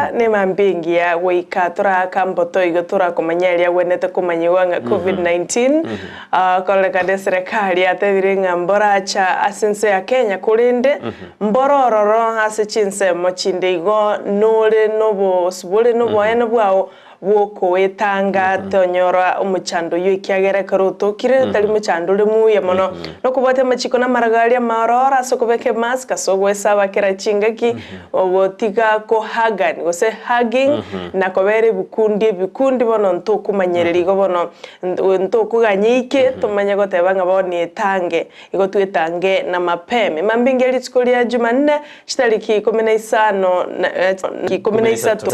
kabisa nemambia engiya goika toraaka mboto igo torakomanya eria agwenerete komanyigwa ng'a Covid-19 kororekana eserekari yatebire ng'a mboracha ase ense ya Kenya korende mboro ororo ase chinsemo chinde igo nore nobosibore noboene bwao bw'okoetanga tonyora omochando oyio ekiagera ekero otokire tari mochando ore muya mono. Nokobwatia amachiko na amarago aria amaororo ase okobeka emask ase ogoesaba kera chingaki ogotiga kohagan gose hugging na kobera ebikundi ebikundi bono ntokomanyereria igo bono ntokoganya eike tomanye goteba ng'a bono etange igo twetange na mapema. Mambia engiya rituko ria Jumanne Chitariki ikomi na isano na ikomi na isato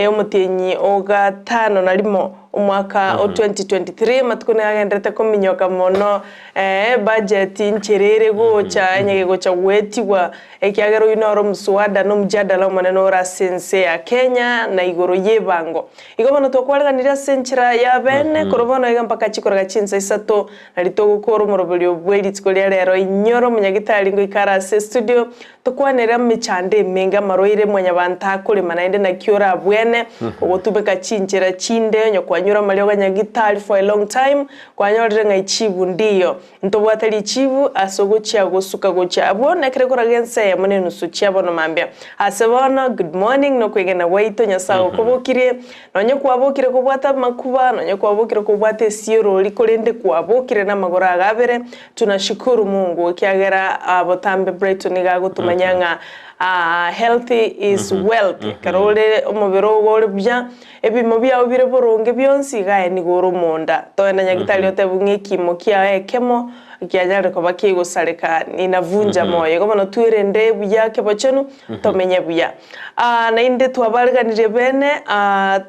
omotienyi o gatano na rimo omwaka o 2023 amatuko nigo agenderete kominyoka mono ebudget inchera ere gocha enyege gocha goetigwa ekiagera oyio noro omoswada na omojadala omonene ore ase ense ya Kenya na igoro y'ebango. Igo bono twakwareganirie ase enchera ya bene korwa bono iga mpaka chikorega chinsa isato Nari togokora omoroberio bwe rituko ria rero, inyore omonyagitari ngoika are ase estudio, tokwanere emechando emenge, amarwaire mwanyabanto akorema naende naki orabwene, ogotumeka chinchera chinde, onye kwanyora amariogo a nyagitari for a long time, kwanyorire ng'a echibu ndiyo. Ntobwate richibu ase ogochia gosuka gochia abwo nekere koraga ense eyemo na enusu chia bono mambia. Ase bono, good morning, nokwegena gwaito Nyasae okobokirie, Nonye kwabokire kobwata amakuba, nonye kwabokire kobwata esiorori, korende kwabokire namagoro ago abere, tunashukuru Mungu, ekiagera botambe Brighton nigo agotomanya ng'a health is wealth. Ekero ore omobere ogo ore buya, ebimo biao bire boronge bionsi, iga aye nigo ore omonda. Togenda nyagitari otebwe ng'a ekimo kiao ekemo kianyarire koba kegosareka, inavunja moyo. Igo bono twerende buya kebochenu, tomenye buya. Naende twabareganirie bene,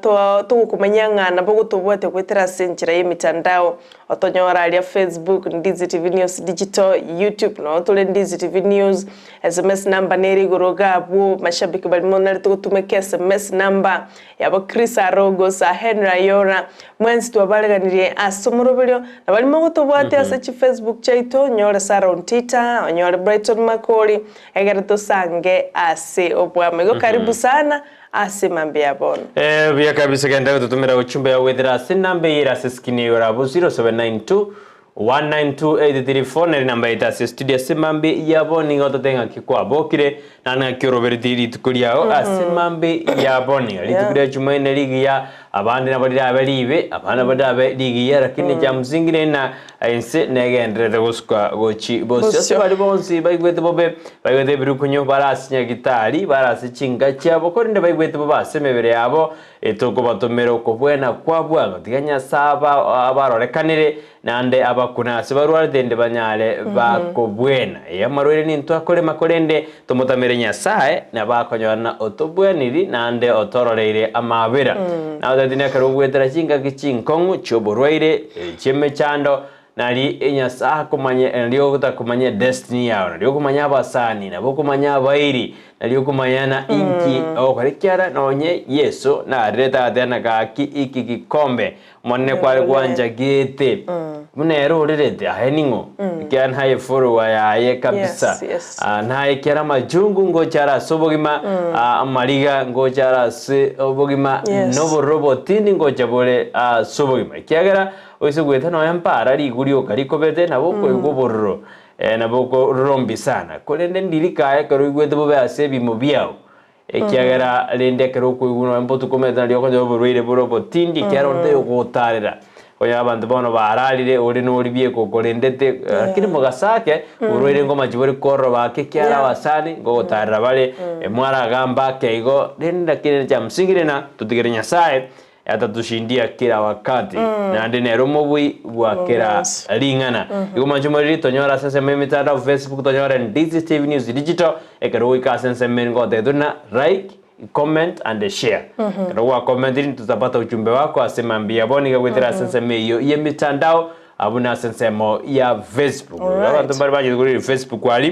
togokomanyia ng'a nabo gotobwate goetera ase enchera y'emitandao, otonyore aria Facebook, Ndizi TV News Digital, YouTube noo tore Ndizi TV News, SMS number nere igoro iga abwo, mashabiki baria monarete gotumeka SMS number yabo Chris Arogo, Sir Henry Ayora, mwensi twabareganirie ase omoroberio, na baria mogotobwatia ase chifacebook chiaito, onyore Sarah Ontita, onyore Brighton Makori, Ekero tosange ase obwamo. Igo karibu sana ase mambia ya bono. Eh, buya kabisa genda gototomera ochumbe ya gwetera ase namba eye ere ase screen eye orabo 0792 192834 nere namba yaito ase studio ase mambi ya bono nigo otote ng'aki kwabokire naende ng'aki oroberetie rituko riao ase mambi ya bono rituko Yeah. ria Jumaine rigiya Abande nabo rirabe riibe, abande nabo rirabe rigiya, lakini ekia msingi neri na ense negendererete gosuka gochi bosio. Ase Bosio. baria bonsi baigwete bobe, baigwete ebirukunyu, bare ase nyagitari, bare ase chinka chiabo, korende baigwete bobe ase emebere yabo, etokobatomera okobwena kwa bwango. Tiga Nyasae aba abarorekanere, Naende abakune ase barwarete inde banyare bakobwena. Ee, amarwaire nintwe akorema, korende tomotamere Nyasae, nabo akonyorana otobweniri naende otororeire amaabera. Nagotebi tindi ekero ogwetera chingaki chinkong'u chi'oborwaire, chi'emechando, nari Nyasae akomanye, nari otakomanya edestiny yao, nari okomanya abasani, nabo okomanya abairi, nari okomanya na inki ogokora, ekiagera nonye Yeso narerete agateba ng'a gaki iki gikombe Omonene kware gwancha gete buna ere orerete aye ning'o ekiagera ntaye follower yaye kabisa Yes, yes. Ah, ntaye kera amachungu ngocha are ase obogima ah, amariga ngocha are ase obogima Yes. nobororo obotindi ngocha bore ase obogima ekiagera oise goeta nonya mpara rigu rioka rikobete nabo okoigwa obororo eh, nabo okororombi sana korende ndiri kaye ekero oigwete bobe ase ebimo biao Ekiagera rende ekero okoigwa nonya mbotuko omanyete nario okonyora oborwaire bore obotindi, ekiagera onde taiyo ogogotarera. Okonyora abanto bono bararire, ore nori bieka okorendete, lakini mogasake, oborwaire nkomachi bore kororoba ake ekiagera abasani nkogotarera bare, mwaragamba ake igo, rende lakini cha msingi rina totigere Nyasaye Atatushindia kera wakati, naende nere omobui bwa kera ring'ana. Igo mwanche moriri tonyore ase ensemo y'emitandao Facebook tonyore Ndizi TV News Digital ekero goika ase ensemo ere ngotegetwe na like, comment and share. Ekero gwa commentiri tutapata ujumbe wako ase mambia bono iga goetera ase ensemo eyio y'emitandao abwo na ase ensemo ya Facebook. Abanto mbare bachete korire Facebook aria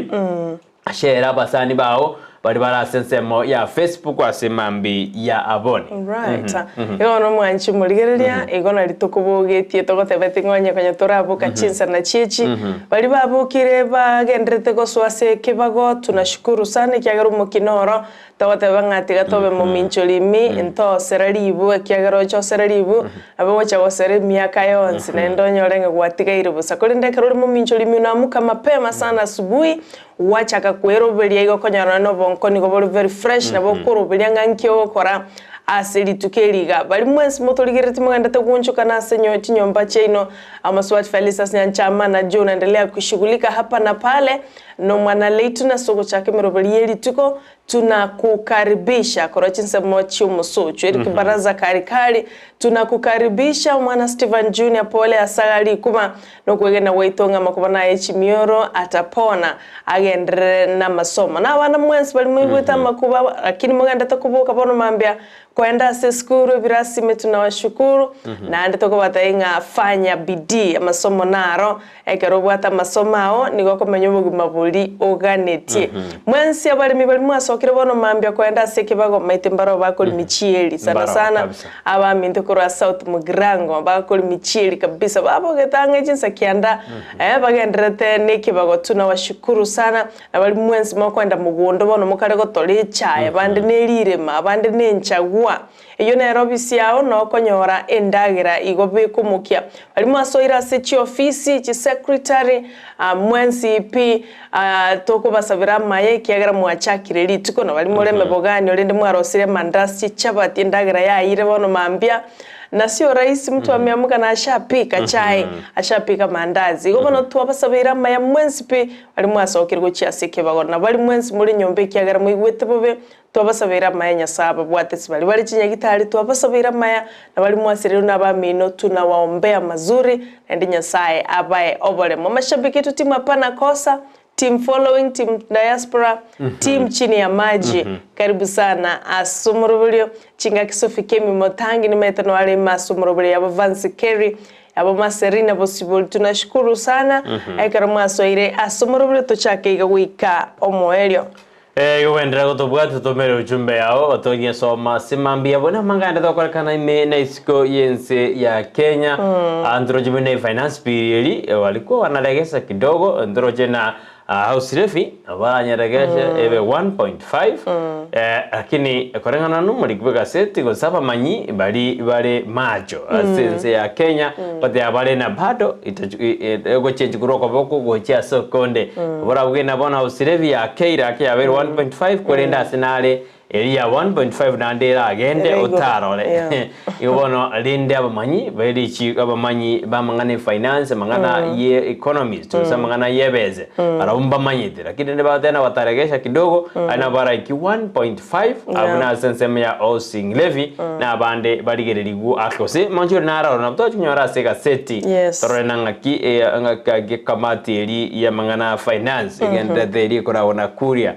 share abasani bao. Baria bare ase ensemo ya Facebook ase mambi ya aboni. Right. Igo bono omwanchi omorigereria, igo nari tokobogetie togotebeti ng'a onye konya toraboka chinsa nachi echi, baria babokire bagendererete gosoa ase ekebago, tunashukuru sana ekiagera omokina oro togoteba ng'a tiga tobe mominchori ime, ntosera ribu ekiagera oche osere ribu, nabo ogocha gosera emiaka yonsi naende onyore ng'a gwatigaire bosa. Korende ekero ore mominchori ime unaamka mapema sana asubuhi, Gwachaka kweroberia igo okonyora nonya obonko nigo bore very fresh nabo okoroberia ng'a nki ogokora ase rituko eri iga. Baria mwensi motorigereretie mogendete gwonchokana ase nyo chinyomba chiaino, Amaswati Felicitas Nyanchama na Joe naendelea kushughulika hapa na pale, na omwana Leighton ase ogochaka emeroberio ye rituko Tunakukaribisha korwa chinsemo chi'omosocho Eric Baraza Karikari Tunakukaribisha omwana Stephen Junior pole ase aga rikuba nokwegena gwaito ng'a amakuba naye chimioro atapona agenderere namasomo. Na abana mwensi baria moigwete amakuba lakini mogendete koboka bono mambia koenda ase esukuru ebirasi ime tunawashukuru naende tokobatebia ng'a fanya bidii amasomo naro Ekero obwate amasomo ao, nigo okomenya obogima boria oganetie. Mwensi abaremi baria mwasokire bono mambia koenda ase ekebago, maite mbarabwo bakoremia chieri, sana Mbarabwo sana kabisa. abaminto korwa South Mugirango bakoremia chieri kabisa, babogete ang'e chinsa kianda bagendererete nekebago. Tunawashukuru sana, na baria mwensi mokoenda mogondo bono mokare gotora echae, abande nerirema, abande nenchagwa. Eyio nere ofisi yao na okonyora endagera igo bekomokia. Baria mwasoire ase chiofisi, chisecretary, mwensi pi tokobasabera amaya ekiagera mwachakire rituko na baria more emebogani orende mwarosirie amandasi, chichabati, endagera yayire bono mambia na sio rahisi mtu ameamka na ashapika chai, ashapika mandazi. Igo bono twabasabeire amaya mwensi pi baria mwasokire gochia ase ekebago na baria mwensi more nyomba ekiagera moigwete bobe Twabasabeire amaya Nyasae ababwatesi baria bare chinyagitari, twabasabeire amaya na baria mwasireirwe nabamino, tunawaombea mazuri, naende Nyasae abae oboremo. Mashabiki yetu timu hapana kosa, team following, team diaspora, team chini ya maji, karibu sana ase omoroberio, chingaki Sophie Kemi Motangi nimaete noare ime ase omoroberio yabo Vance Kerry, yabo Marcelina Bosibori, tunashukuru sana ekero mwasoire ase omoroberio tochake iga goika omoerio. Igo gwenderera gotobwata totomere ujumbe yao otogie soma ase mambia buna amang'ana tokorekana ime na isiko y'ense ya Kenya. Ah, ntoroche buna efinance bill eri eh, walikuwa wanaregesa kidogo ntoroche na ah, house levy baranyeregeshe ebe 1.5 eh, lakini koreng'ana nomoriki bw'egaseti gose abamanyi bari bare macho ase ense ya Kenya bateba bare na bado Egochenchia korwa okoboko gochia ase okonde. Oborabwo na bono Ausirebi yakeire ake yabeire 1.5 korende ase nare eria ya 1.5 naende eragende Ere igoro, otarore. yeah. Igo bono rende abamanyi berichi abamanyi b'amang'ana e finance amang'ana ye economist gose amang'ana y'ebese barabwo mbamanyete lakini rende bagoteba nabataregesha kidogo aye nabo baraiki 1.5 abwo Yeah. nase ensemo ya housing levy na abande barigererigwe ake gose manche ore naroro nabo togochi konyora ase egaseti Yes. torore na ng'aki ng'aki ekamati eri y'amang'ana a finance egendererete eri ekoragwa na Kuria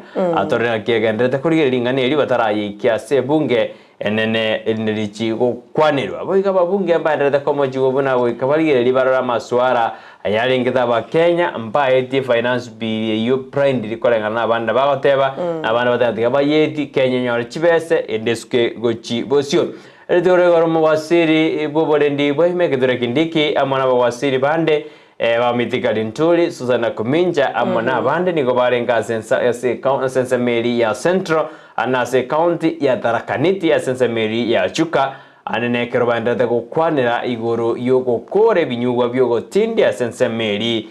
torore ng'aki egendererete korigereria ring'ana eri batarayeikia ase ebunge enene erinde richi gokwanerwa. Boigo ababunge mbaendererete komochigwa buna goika barigererie barore amaswara ayarengete Abakenya mbaetie finance bill eyio blindly koreng'ana nabande bagoteba nabande bateba tiga bayetie Kenya enyore chibese ende esuke gochi bosio. Rituko rigoro omowasiri bw'oborendi bwa Kithure Kindiki amo nabawasiri bande Bamitika Linturi, Susan Kuminja amo nabande nigo barenge ase ase ensemo eria ya Central na ase ecounty ya Tharaka Nithi ase ensemo eria ya Chuka. Ande nekero baenderete gokwanera igoro y'ogokora ebinyugwa bi'ogotindia ase ensemo eria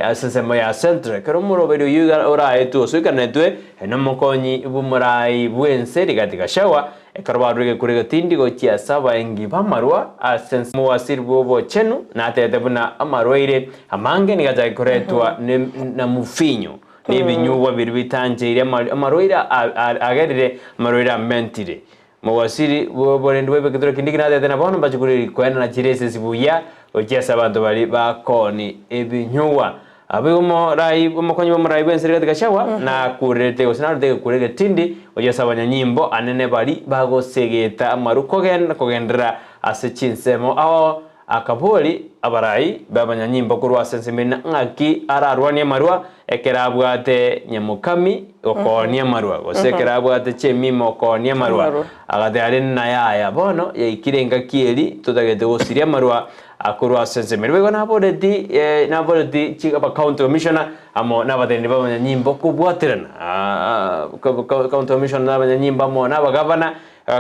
ase ensemo ya Central. Ekero omoroberi oyio iga oraetwe gose oikeranetwe nomokonyi bw'omorai bw'ense Rigathi Gachagua, Ekero barure gekure getindi gochia ase abaengi b'amarwa ase ense, omowasiri bw'obochenu natebete buna amarwaire amange nigo achake koretwa na mufinyo, na ebinyugwa biria bitancheiri amarwaire agerire amarwaire amentire. Omowasiri bw'oborendi bw'egeturo kende natebete na bono mbache koenana chiresesi buya gochia ase abanto baria bakooni ebinyugwa. Abwo igo omorai omokonyi bw'omorai bw'ense Rigathi Gachagua nakurerete gose narute egekuro egetindi gochia ase abanyanyimbo anene baria bagosegeta amaru kogenda kogenderera ase chinsemo ao akabori abarai b'abanyanyimbo korwa ase ense Mena ng'aki ararwanie amarwa Ekero abwate nyamokami okoonia amarwa, gose ekero abwate chemima okoonia amarwa, Amarwa. agateba rende naye aya bono yaikire engaki eri totagete gosiria amarwa akorwa ase ensemo eria. Boigo naboreti naboreti chi aba county commissioner amo na abateneneri ba abanyanyimbo kobwaterana county commissioner na abanyanyimbo amo na abagavana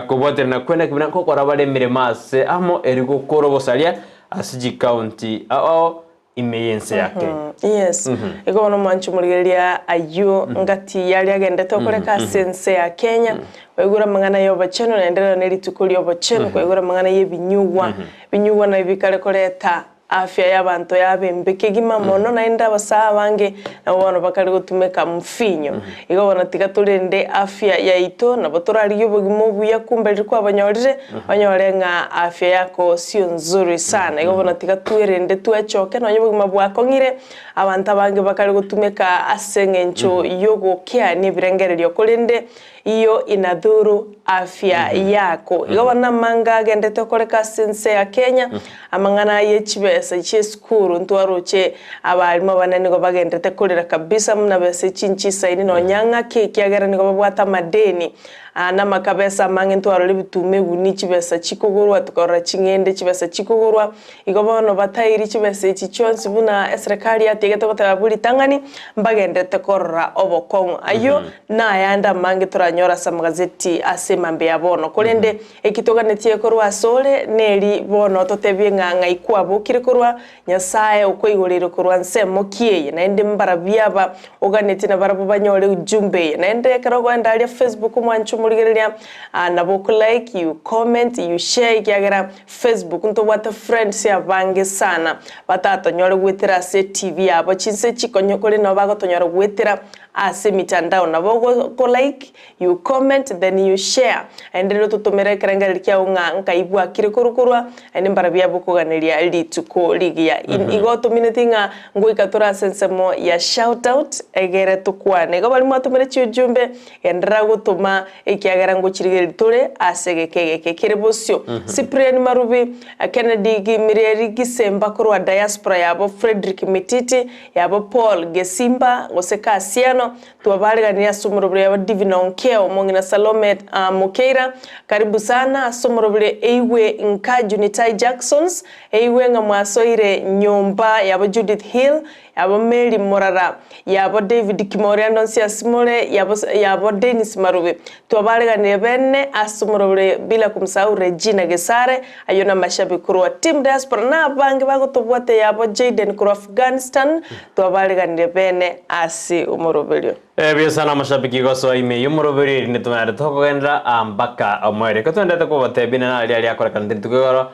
kobwaterana kwene buna nkokora bare emeremo ase amo eri gokora obosaria ase chicounty ao ao ime y'ense ya Kenya. Yes. Igo bono mwanche omorigereria ayio ngati yaria agendete okoreka ase ense ya Kenya, kwaigure amang'ana ya obochenu naende rero ne rituko ria obochenu, kwaigure amang'ana ya ebinyugwa, ebinyugwa nabio bikare koreta afya ya abanto yabe embe kegima mono naende abasae abange nabo bono bakare gotumeka mfinyo. Igo bono tiga torende afya yaito nabo torarigie obogima obuya kumbe riria kwabanyorire Onyore ng'a afya yako sio nzuri sana. Igo bono tiga twerende twechoke nonye obogima bwakong'ire, abanto abange bakare gotumeka ase eng'encho y'ogokeania ebirengererio korende iyo inadhuru afya yako. Igo bono amanga agendete okoreka ase ense ya Kenya, amang'ana ye chibesa chi'esukuru ntwaroche abalimu abanene nigo bagenderete korera kabisa buna besa echi nchisaini nonya ng'ake ekiagera nigo babwate amadeni Aa namakabesa amange ntwarore ebituma ebuni chibesa chikogorwa, tokarora ching'ende chibesa chikogorwa. Igo bono batairi chibesa echi chionsi buna eserekari yatiegete goteba abwo ritang'ani, mbagenderete korora obokong'u. Ayio nayande amange toranyore ase amagazeti ase emambia ya bono. Korende eki toganetie korwa asore neri bono totebie ng'a ng'ai kwabokire korwa, Nyasae okoigoreire korwa nsemo ki eye, naende mbarabwo aba oganetie nabarabwo banyore ujumbe eye. Naende ekero ogoenda aria Facebook omwanche omorigereria ah, nabo oko like, you comment, you share ekiagera Facebook ntobwate friends abange sana batatonyore goetera ase etv yabo chinse chikonyo kore nabo bagotonyora goetera ase emitandao nabo ogo like, You comment then you share naende rero totomere ekerengererio kiao ng'a nkai bwakire korwa korwa naende mbarabwo abokoganeria rituko rigiya. Igo tomineti ng'a ngoika tore ase ensemo ya shout out egere tokwane. Igo baria mwatomire chiujumbe genderera gotoma ekiagera ngochirigereria tore ase egeka egeke kere bosio. Cyprian Marubi, Kennedy Gimireri Gisemba korwa diaspora yabo Fredrick Mititi yabo Paul Gesimba gose Kasiano Twabaariganirie ase omorobori aba Divina Onkeo, omong'ina Salome Mokeira, karibu sana ase omorobori eigwe nka Junitai Jacksons, eigwe ng'a mwasoire nyomba yabo Judith Hill, yabo Mary Morara, yabo David Kimori ande onsi ase more, yabo yabo Dennis Marubi. Twabaariganirie bene ase omorobori bila kumsahau Regina Gesare, ayio namashabiki korwa Team Diaspora na abange bagotobwatia yabo Jayden korwa Afghanistan, Twabareganire bene ase omoroberio. Ebiasa na amashabiki gosoa ime y'omoroberio erinde tomanyare tokogenderera aa mpaka omoerio. Ekero twenderete kobatebia buna nari aria akorekanete rituko igoro,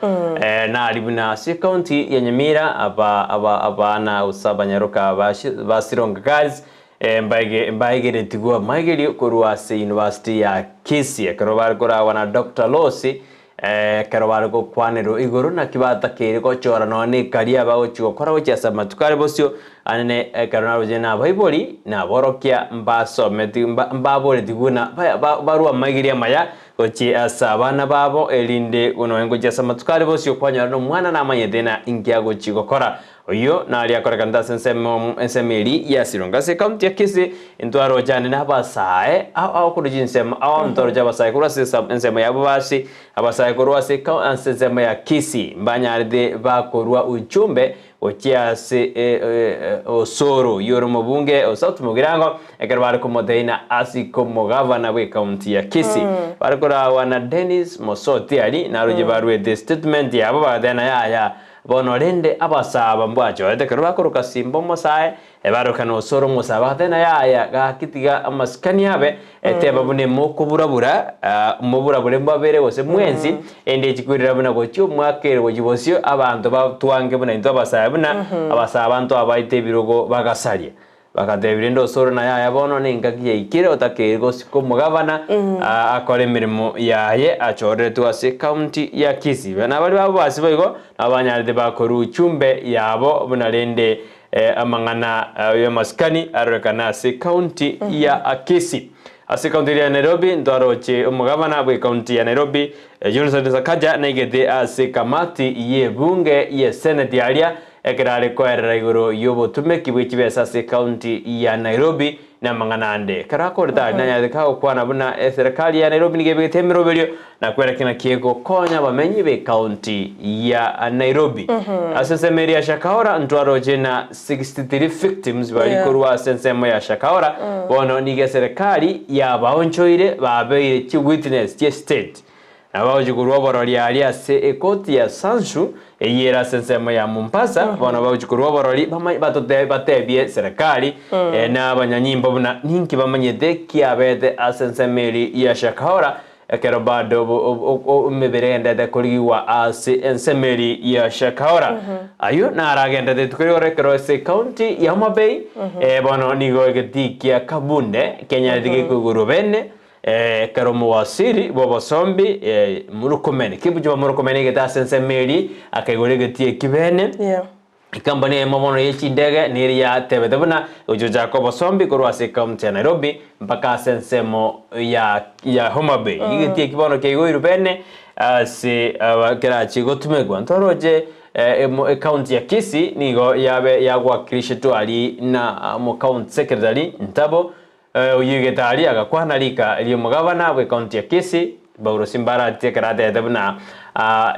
nari buna ase ecounty ya Nyamira aba aba abana gose abanyaroka ba ba Sironga Girls mbaege mbaegeretigwe amaigerio korwa ase university ya Kisii ekero bare koragwa na Doctor Losi Ekero bare gokwanerwa igoro naki batakeire gochora nonya nekaria bagochia gokora gochia ase amatuko are bosio, anene ekero naroche nabaibori naborokia mbasometi mbaboretigwe na barue amaigerio amaya gochia ase abana babo, erinde nonya ngochia ase amatuko are bosio kwanyora nomwana namanyete na inki agochia gokora. Oyio naria akorekanete ase ensemo ensemo eria ya Sironga ase ekaunti ya Kisii, intwaroche ande nabasae ao ao korwa chinsemo ao ntwaroche abasae korwa ase ensemo ya Bobasi, abasae korwa ase ase ensemo ya Kisii mbanyarete bakorwa ujumbe gochia ase Osoro oyio ore omobunge o South Mugirango ekero bare komoteina ase komogavana bw'ekaunti ya Kisii. Bare koragwa na Dennis Mosoti aria naroche baruete statement yabo bagateba yaya Bono rende abasaaba mbwachorete ekero bakoroka Simba omosae, ebarokana Osoro omosae, bagateba na yaya, gaki tiga amasikani abe, eteba buna emokoburabura, moburabure mbabere gose mwensi, ende echikwirera buna gochia omwaka ere gochia bosio, abanto batwange buna intwe abasae buna abasae abanto abaite ebirogo bagasaria. Bagateebia rende Osoro na yaya bono nengaki yaikire otakeire gosika omogabana akore emeremo yaye achoreretwe ase ekaunti ya Kisii. Bana baria babo basi boigo nabo banyarete bakorwa uchumbe yabo buna rende amang'ana y'amasikani arorekane ase ekaunti ya Kisii. Ase ekaunti eria ya Nairobi ntwaroche omogabana bw'ekaunti ya Nairobi Johnson Sakaja naigete ase ekamati y'ebunge ye seneti aria. Ekero are koerera igoro y'obotumeki bwe chibesa ase ekaunti ya Nairobi na amang'ana ande. Ekero akorete aria nanyarete kagokwana buna eserekari ya Nairobi nigo ebegete emeroberio na kwerekia naki egokonya abamenyi b'ekaunti ya Nairobi. Ase ensemo eria ya Shakahola ntwaroche na 63 victims baria korwa ase ensemo ya Shakahola bono nigo eserekari yabaonchoire babeire chiwitness chie state. Nabagochia korwa oborori aria ase ekoti ya Sansu, eyio ere ase ensemo ya Mombasa, bono bagochia korwa oborori bamanye batote batebie serikali eh, na abanyanyimbo buna ninki bamanyete kiabete ase ensemo eria ya Shakahola, ekero bado obo- obo- o- emebere egendete korigigwa ase ensemo eria ya Shakahola. Ayio naragendete rituko rigoro ekero ase ekaunti ya Homa Bay, eh, bono nigo egetii kia Kabunde kenyarete gekoigorwa bene, Ekero omowasiri bw'obosombi Murkomen, Kipchumba Murkomen aigete ase ensemo eria, akaigora egetii ekio bene. Yeah. Ekampani eyemo bono ye chindege neri yatebete buna egochia gochaka obosombi korwa ase ekaunti ya Nairobi mpaka ase ensemo ya ya Homa Bay. Egetii eki bono kiaigoirwe bene ase aba kerachie gotumekwa. Ntoroche ekaunti ya Kisii nigo yabe yagwakilishetwe aria na omocounty secretary Ntabo Oyio egete aria agakwana rika ri'omogabana bw'ekaunti ya Kisii, Paulo Simbarati ekero atebete buna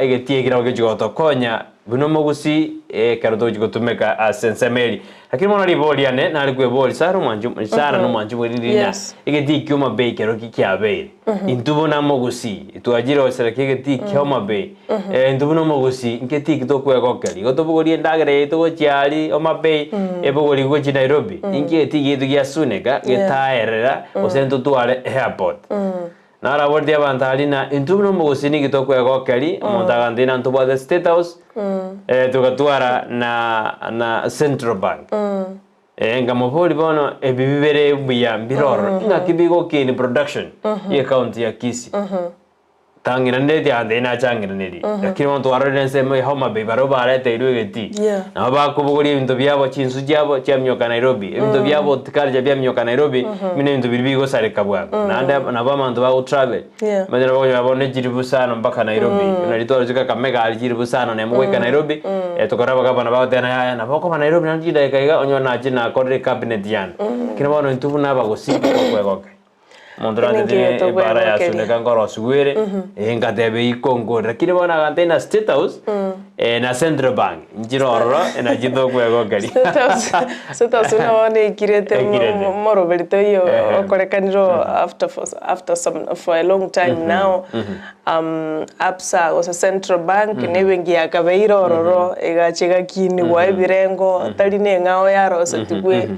egetii ekio nabo gegochia gotokonya buna omogusii ekero togochia gotumeka ase ensemo eria. Lakini bono ribori riane nare kweboria Sarah omwanchi Sarah nomwanchi bwe riri ng'a egetii kia Homa Bay kero ki kiabeire? Intwe buna omogusii twachire gosereka egetii kia Homa Bay, intwe buna omogusii ngetii ki tokwegokeria? Igo tobogorie endagera yaito gochia aria Homa Bay, ebogorie gochia Nairobi, inki egetii giaito giasuneka getaerera gose ntotware airport? Naraboretie abanto aria na intwe buna omogusii ninki tokwegokeria, omonto agantebia na ntobwate State House, togatwara na na Central Bank. Nkamoboria bono ebi bibere buya mbire ororo, ing'aki bigokini production ye county ya Kisii? Tang'iraneretie ande nachang'iranerie, lakini bono twarorire ensemo ya Homa Bay barabwo bareteirwe egetii, nabo bakobogoria ebinto biabo chinsu chiabo chiaminyoka Nairobi, ebinto biabo horticulture biaminyoka Nairobi, buna ebinto biria bigosareka bwango. Naende nabo abanto bago travel, omanyete nabo okonyora bono echiribu sana mpaka Nairobi, buna riria twaroche Kakamega aria chiribu sana nemo goika Nairobi, tokarora abagavana bagoteba yaya nabo okoba Nairobi naende chidakika iga onyore nachire nakorire ecabinet yane. Lakini bono intwe buna abagusii tokwegokia. Omonto Ninki orantete ebara getokwegokeria? yasuneka nkorosiwa ere, eh, ngateba eyio konkore. Lakini bono agantebia na State House, eh, na Central Bank, nchire ororo nachi tokwegokeria. State House buna bono ekirete Ekirete. moroberi toiyo Ehe. okorekanire after for after some for a long time now Absa gose Central Bank na ebenki ya kabeire ororo egacha egakinigwa ebirengo tari na eng'ao yarosetigwe.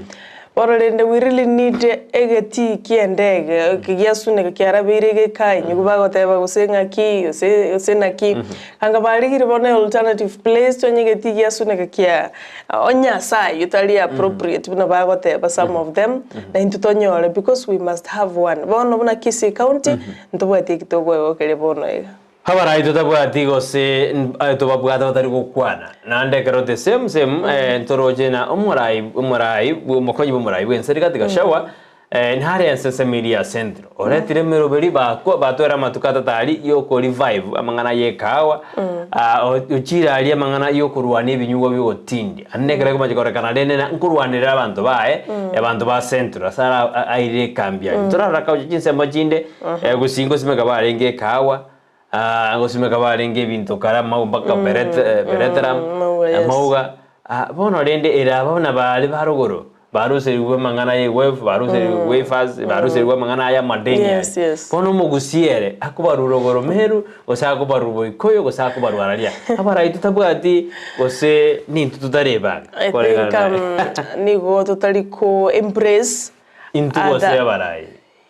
Bono rende we really need egetii ki'endege eke giasuneka kiarabeire egeka enyigwa bagoteba gose ng'aki gose gose naki, anga barigirie bono alternative place onye egetii giasuneka kia onye ase aywo tari appropriate buna bagoteba some of them, na intwe tonyore because we must have one. Bono buna Kisii county, ntobwati eki tokoegokeria bono iga. Abarai totabwati gose tobabwate batari gokwana. Naende ekero the same same ntoroche na omorai omorai omokonyi bw'omorai bw'ense Rigathi Gachagua nare ense ensemo ya Central oretire emeroberi bakwa batwere amatuko atato aria yoko revive amang'ana ya ekahawa ochire aria amang'ana yokorwania ebinyugwa biogotindia. Naende ekero ekomacha korekana rende na nkorwanerera abanto baye abanto ba Central ase ara airire ekambi aria. Torarora chinsemo chinde Gusii ngosimeka barenge ekahawa, ngosimeka barenge ebinto kare amauga mpaka bereteram, Amauga, yes. amauga. Bono rende ere aba buna baria ba rogoro, baruserigwe amang'ana ya ewave, baruserigwe wafers, baruserigwe amang'ana aya amadeni aya. Yes, yes. Bono omogusii ere, akobarwa rogoro Meru, gose akobarwa Boikoyo, gose akobarwa araria. Abarai totabwati gose nintwe totarebanga I think koregana naye. nigo totari ko embrace Intwe gose other abarai.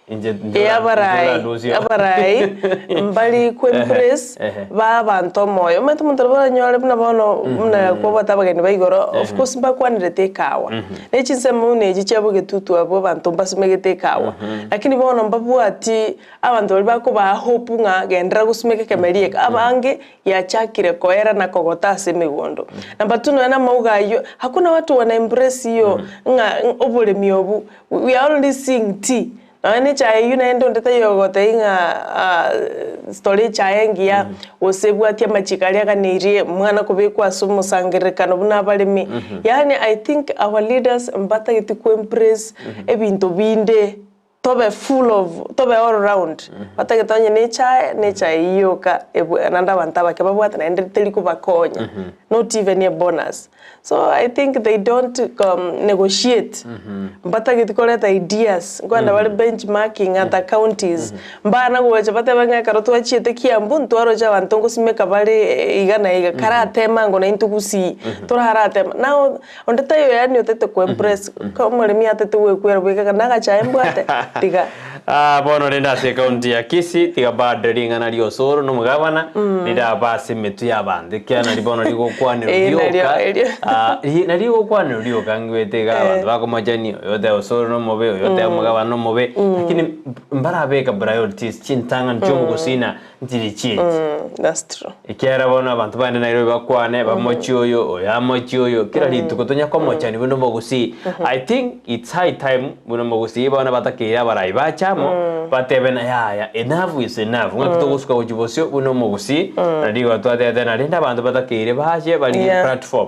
Inche Ee, abarai, abarai mbari kwembrace ba abanto omoyo. Omanyete omonto nabo oranyore buna bono buna kwabwate abageni ba igoro, of course mbakwanerete ekawa. Ne chinsemo buna echi chia bogetutu abwo abanto mbasimegete ekawa. Lakini bono mbabwati abanto baria bakobaa hope ng'a genderera gosimeka ekemeri eke. Abange giachakire koera na kogota ase emegondo. Number two nonya na amauga ayio, hakuna watu wana embrace hiyo ng'a oboremi obu, we are only seeing tea. Nonya na echae eyio naende onde taiyo ogotebia ng'a tore echae engiya, gose ebwati amachiko aria aganeirie mwana kobekwa ase omosangererekano buna abaremi. Yaani I think our leaders mbatageti ko embrace ebinto binde tobe full of tobe all round, batagete onye na echae, na echae eyio yoka ebwe naende abanto abake babwate naende teri kobakonya, not even a bonus. So I think they don't negotiate, mbatageti koreta ideas, nkorenda bare benchmarking at the counties, mbana gocha batebe ng'a ekero twachiete Kiambu ntwaroche abanto ngosimeka bare iga na iga, karateme ango naintwe gusii, toraratema. Now onde taiyo yaani otete ko impress, ka omoremi atete goekwera bweka ng'a nagachae mbwate, tiga. Ah, bono rende ase ekaunti ya Kisii tiga bado ring'ana ri'osoro na omogabana riraba ase emetwe y'abanto ekiagera nari bono rigokwanerwa Eh, nario, rioka erio. ah, ri- nari rigokwanerwa rioka ngwete iga abanto bakomochani oyo oteba osoro nomobe oyo oteba omogabana nomobe lakini mbarabeka priorities chintang'ani chi'omogusii nchiri chiachi. That's true. Ekiagera bono abanto bande Nairobi bakwane, bamochie oyo, oyo amochie oyo, kera rituko tonya komochani buna omogusii. I think it's high time buna omogusii bono batakeire abarai bache amo, batebe na yaya enough is enough, ng'aki togosuka gochia bosio buna omogusii, naende igo twatebete na rende abanto batakeire bache barigie Yeah. platform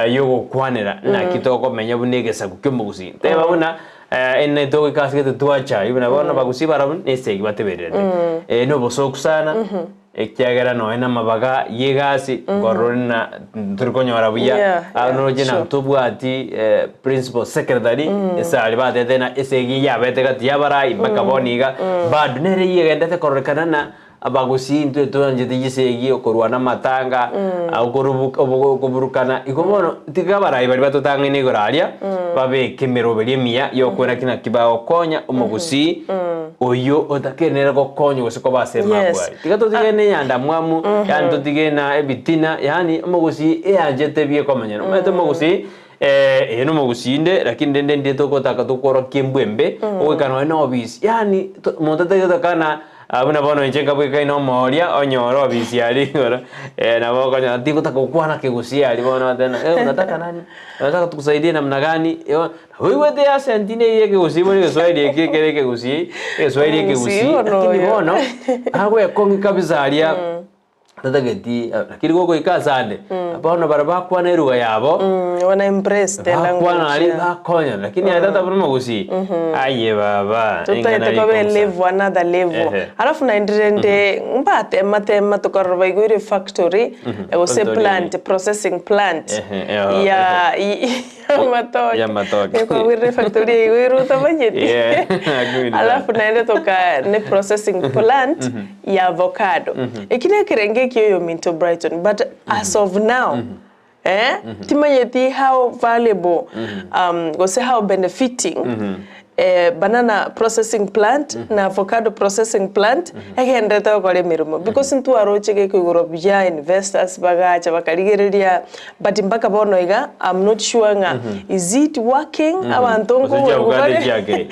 yogokwanera naki tokomenya buna egesaku kia omogusii. Teba buna Ene togoika ase gete twacha buna bono bagusii barabwo nesegi batebererete. Eh, nobosoku sana ekiagera nonya namabaga yegasi nkorora ore na ntori konyora buya Yeah, aa yeah, noroche na sure. ntobwati principal secretary ase aria batete na esegi yabete gati yabarai mpaka bono iga bado nere egendete kororekana na Abagusii intwe twanchete chisegi, okorwana amatanga, okorubuka obo okoburukana, igo bono tiga abarai baria batotang'aine igoro aria, babeke emeroberi emiya yokwera ki naki bagokonya omogusii oyio otakenere gokonywa gose koba ase Yes. emagwari. Tiga totige na eyandamwamu, yaani totige na ebitina, yaani omogusii eanchete biekomenya. Omanyete omogusii eye nomogusii inde, lakini rende ndire togotaka tokworokia embwa embe, ogoika nonye na obisi, yaani to monto atari gotaka buna bono inche nkabwekaine omooria, onyore obisi aria igoro, nabo okonyora tigotaka gokwana kegusii aria bono oteba ng'a unataka nani? Unataka tukusaidie namna gani? Oigwete accent neyio ekegusii bono egeswahili eki ekere ekegusii, egeswahili Omogusii ekegusii, bono lakini oyo. bono, agwekong'ia kabisa aria. Tatageti, lakini gogoika asande, bono baria bakwana eruga yabo, Wana embrace the language. bakwana aria yeah. bakonya, lakini aye tata buna omogusii, aye baba, Totagete eng'ana kobe rikonsa. level another level. Ehe. Alafu naende rende mbatema tema tokarora baigwire factory gose Factory. plant processing plant Ehe, eho, ya Y'amatoke. Y'amatoke. Ekwagwirire efactory eywo ere otamanyeti. Yeah, agreed. Alafu naende toka ne processing plant ya avocado. Eki nekerengo ekiya oyominto Brighton but as of now eh, timanyeti how valuable um, gose how benefiting banana processing plant na avocado processing plant egenderete gokora emeremo because ntwaroche gekoigorwa buya investors bagacha bakarigereria but mpaka bono iga I'm not sure ng'a is it working abanto Gose nkogorigwa chiavocado bare chiakire.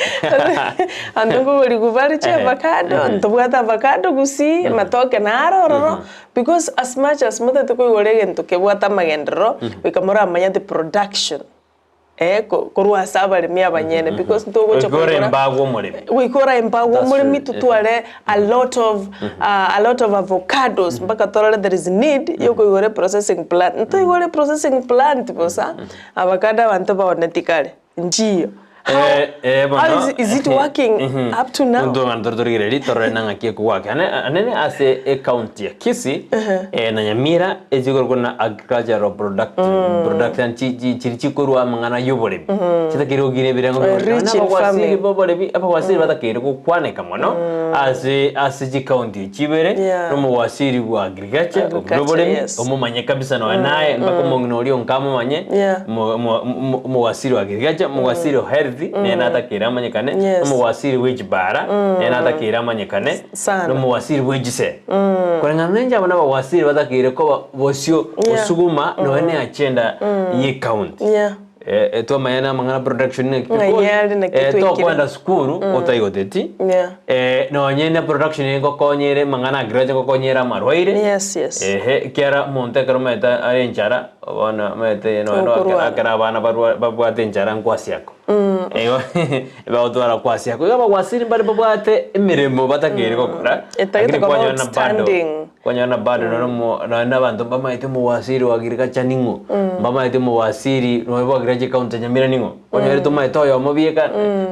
abanto nkogorigwa bare chiavocado ntobwate avocado gusii amatoke naro ororo because as much as motagete koigora egento kebwate amagenderero goika moramanye the production. Eh, ko- korwa ase abaremi abanyene because ntogocha Goika ore koigora embago omoremi. goika ore embago That's omoremi true, totware a lot of a lot of avocados mpaka torore there is need yokoigora eprocessing plant. Ntoigore processing plant bosa, avocado abanto baoneti kare, nchiyo. How, Eh, eh, bono. how is, is it working up to now? Ntong'ana tore torigereria torore na ng'aki ekogwaka. Ane anene ase ecounty ya Kisii eh, na Nyamira echikorokwa na agricultural product production chi chi chiri chikorwa amang'ana ya oboremi. Chitakeire gokina ebirengo bia oboremi. Rich Naende in abagwasiri farming. ba oboremi abagwasiri batakeire gokwaneka mono ase ase chicounty echi ibere Yeah. na omogwasiri bwa agriculture obwo Agriculture, oboremi yes. omomanye kabisa nonya naye mpaka omong'ina oria onka amomanye Yeah. Omowasiri wa agriculture, omowasiri o health, nere natakeire amanyekane, Yes. omowasiri bwe chibara, nere natakeire amanyekane, Sana. na omowasiri bwe chisemi. Koreng'ana na inche aba nabawasiri batakeire koba bosio Yeah. osuguma nonya ne agenda ye county. Yeah. Eh, twamanya na amang'ana production naki Ng'ai because, yare naki eh, twekire. tokoenda sukuru otaigoteti Yeah. eh, nonye na production ngokonyere amang'ana agriculture ngokonyere amarwaire Yes, yes. Ehe, ekiagera omonto ekero omanyete are enchara, Bono omanyete nonya Okorwara. ekero abana barwa babwate enchara nkwasiako. Igo bagotwara kwasiakwa. Igo abawasiri mbare babwate emeremo batakeire gokora, Etagete lakini koba kwanyora na bado outstanding. kwanyora na bado nonye omo nonye na abanto mbamaete omowasiri o agriculture ning'o, mbamaete omowasiri nonye bwa agriculture ekaunti ya Nyamira ning'o, kwanyora tomaete oyomo bieka,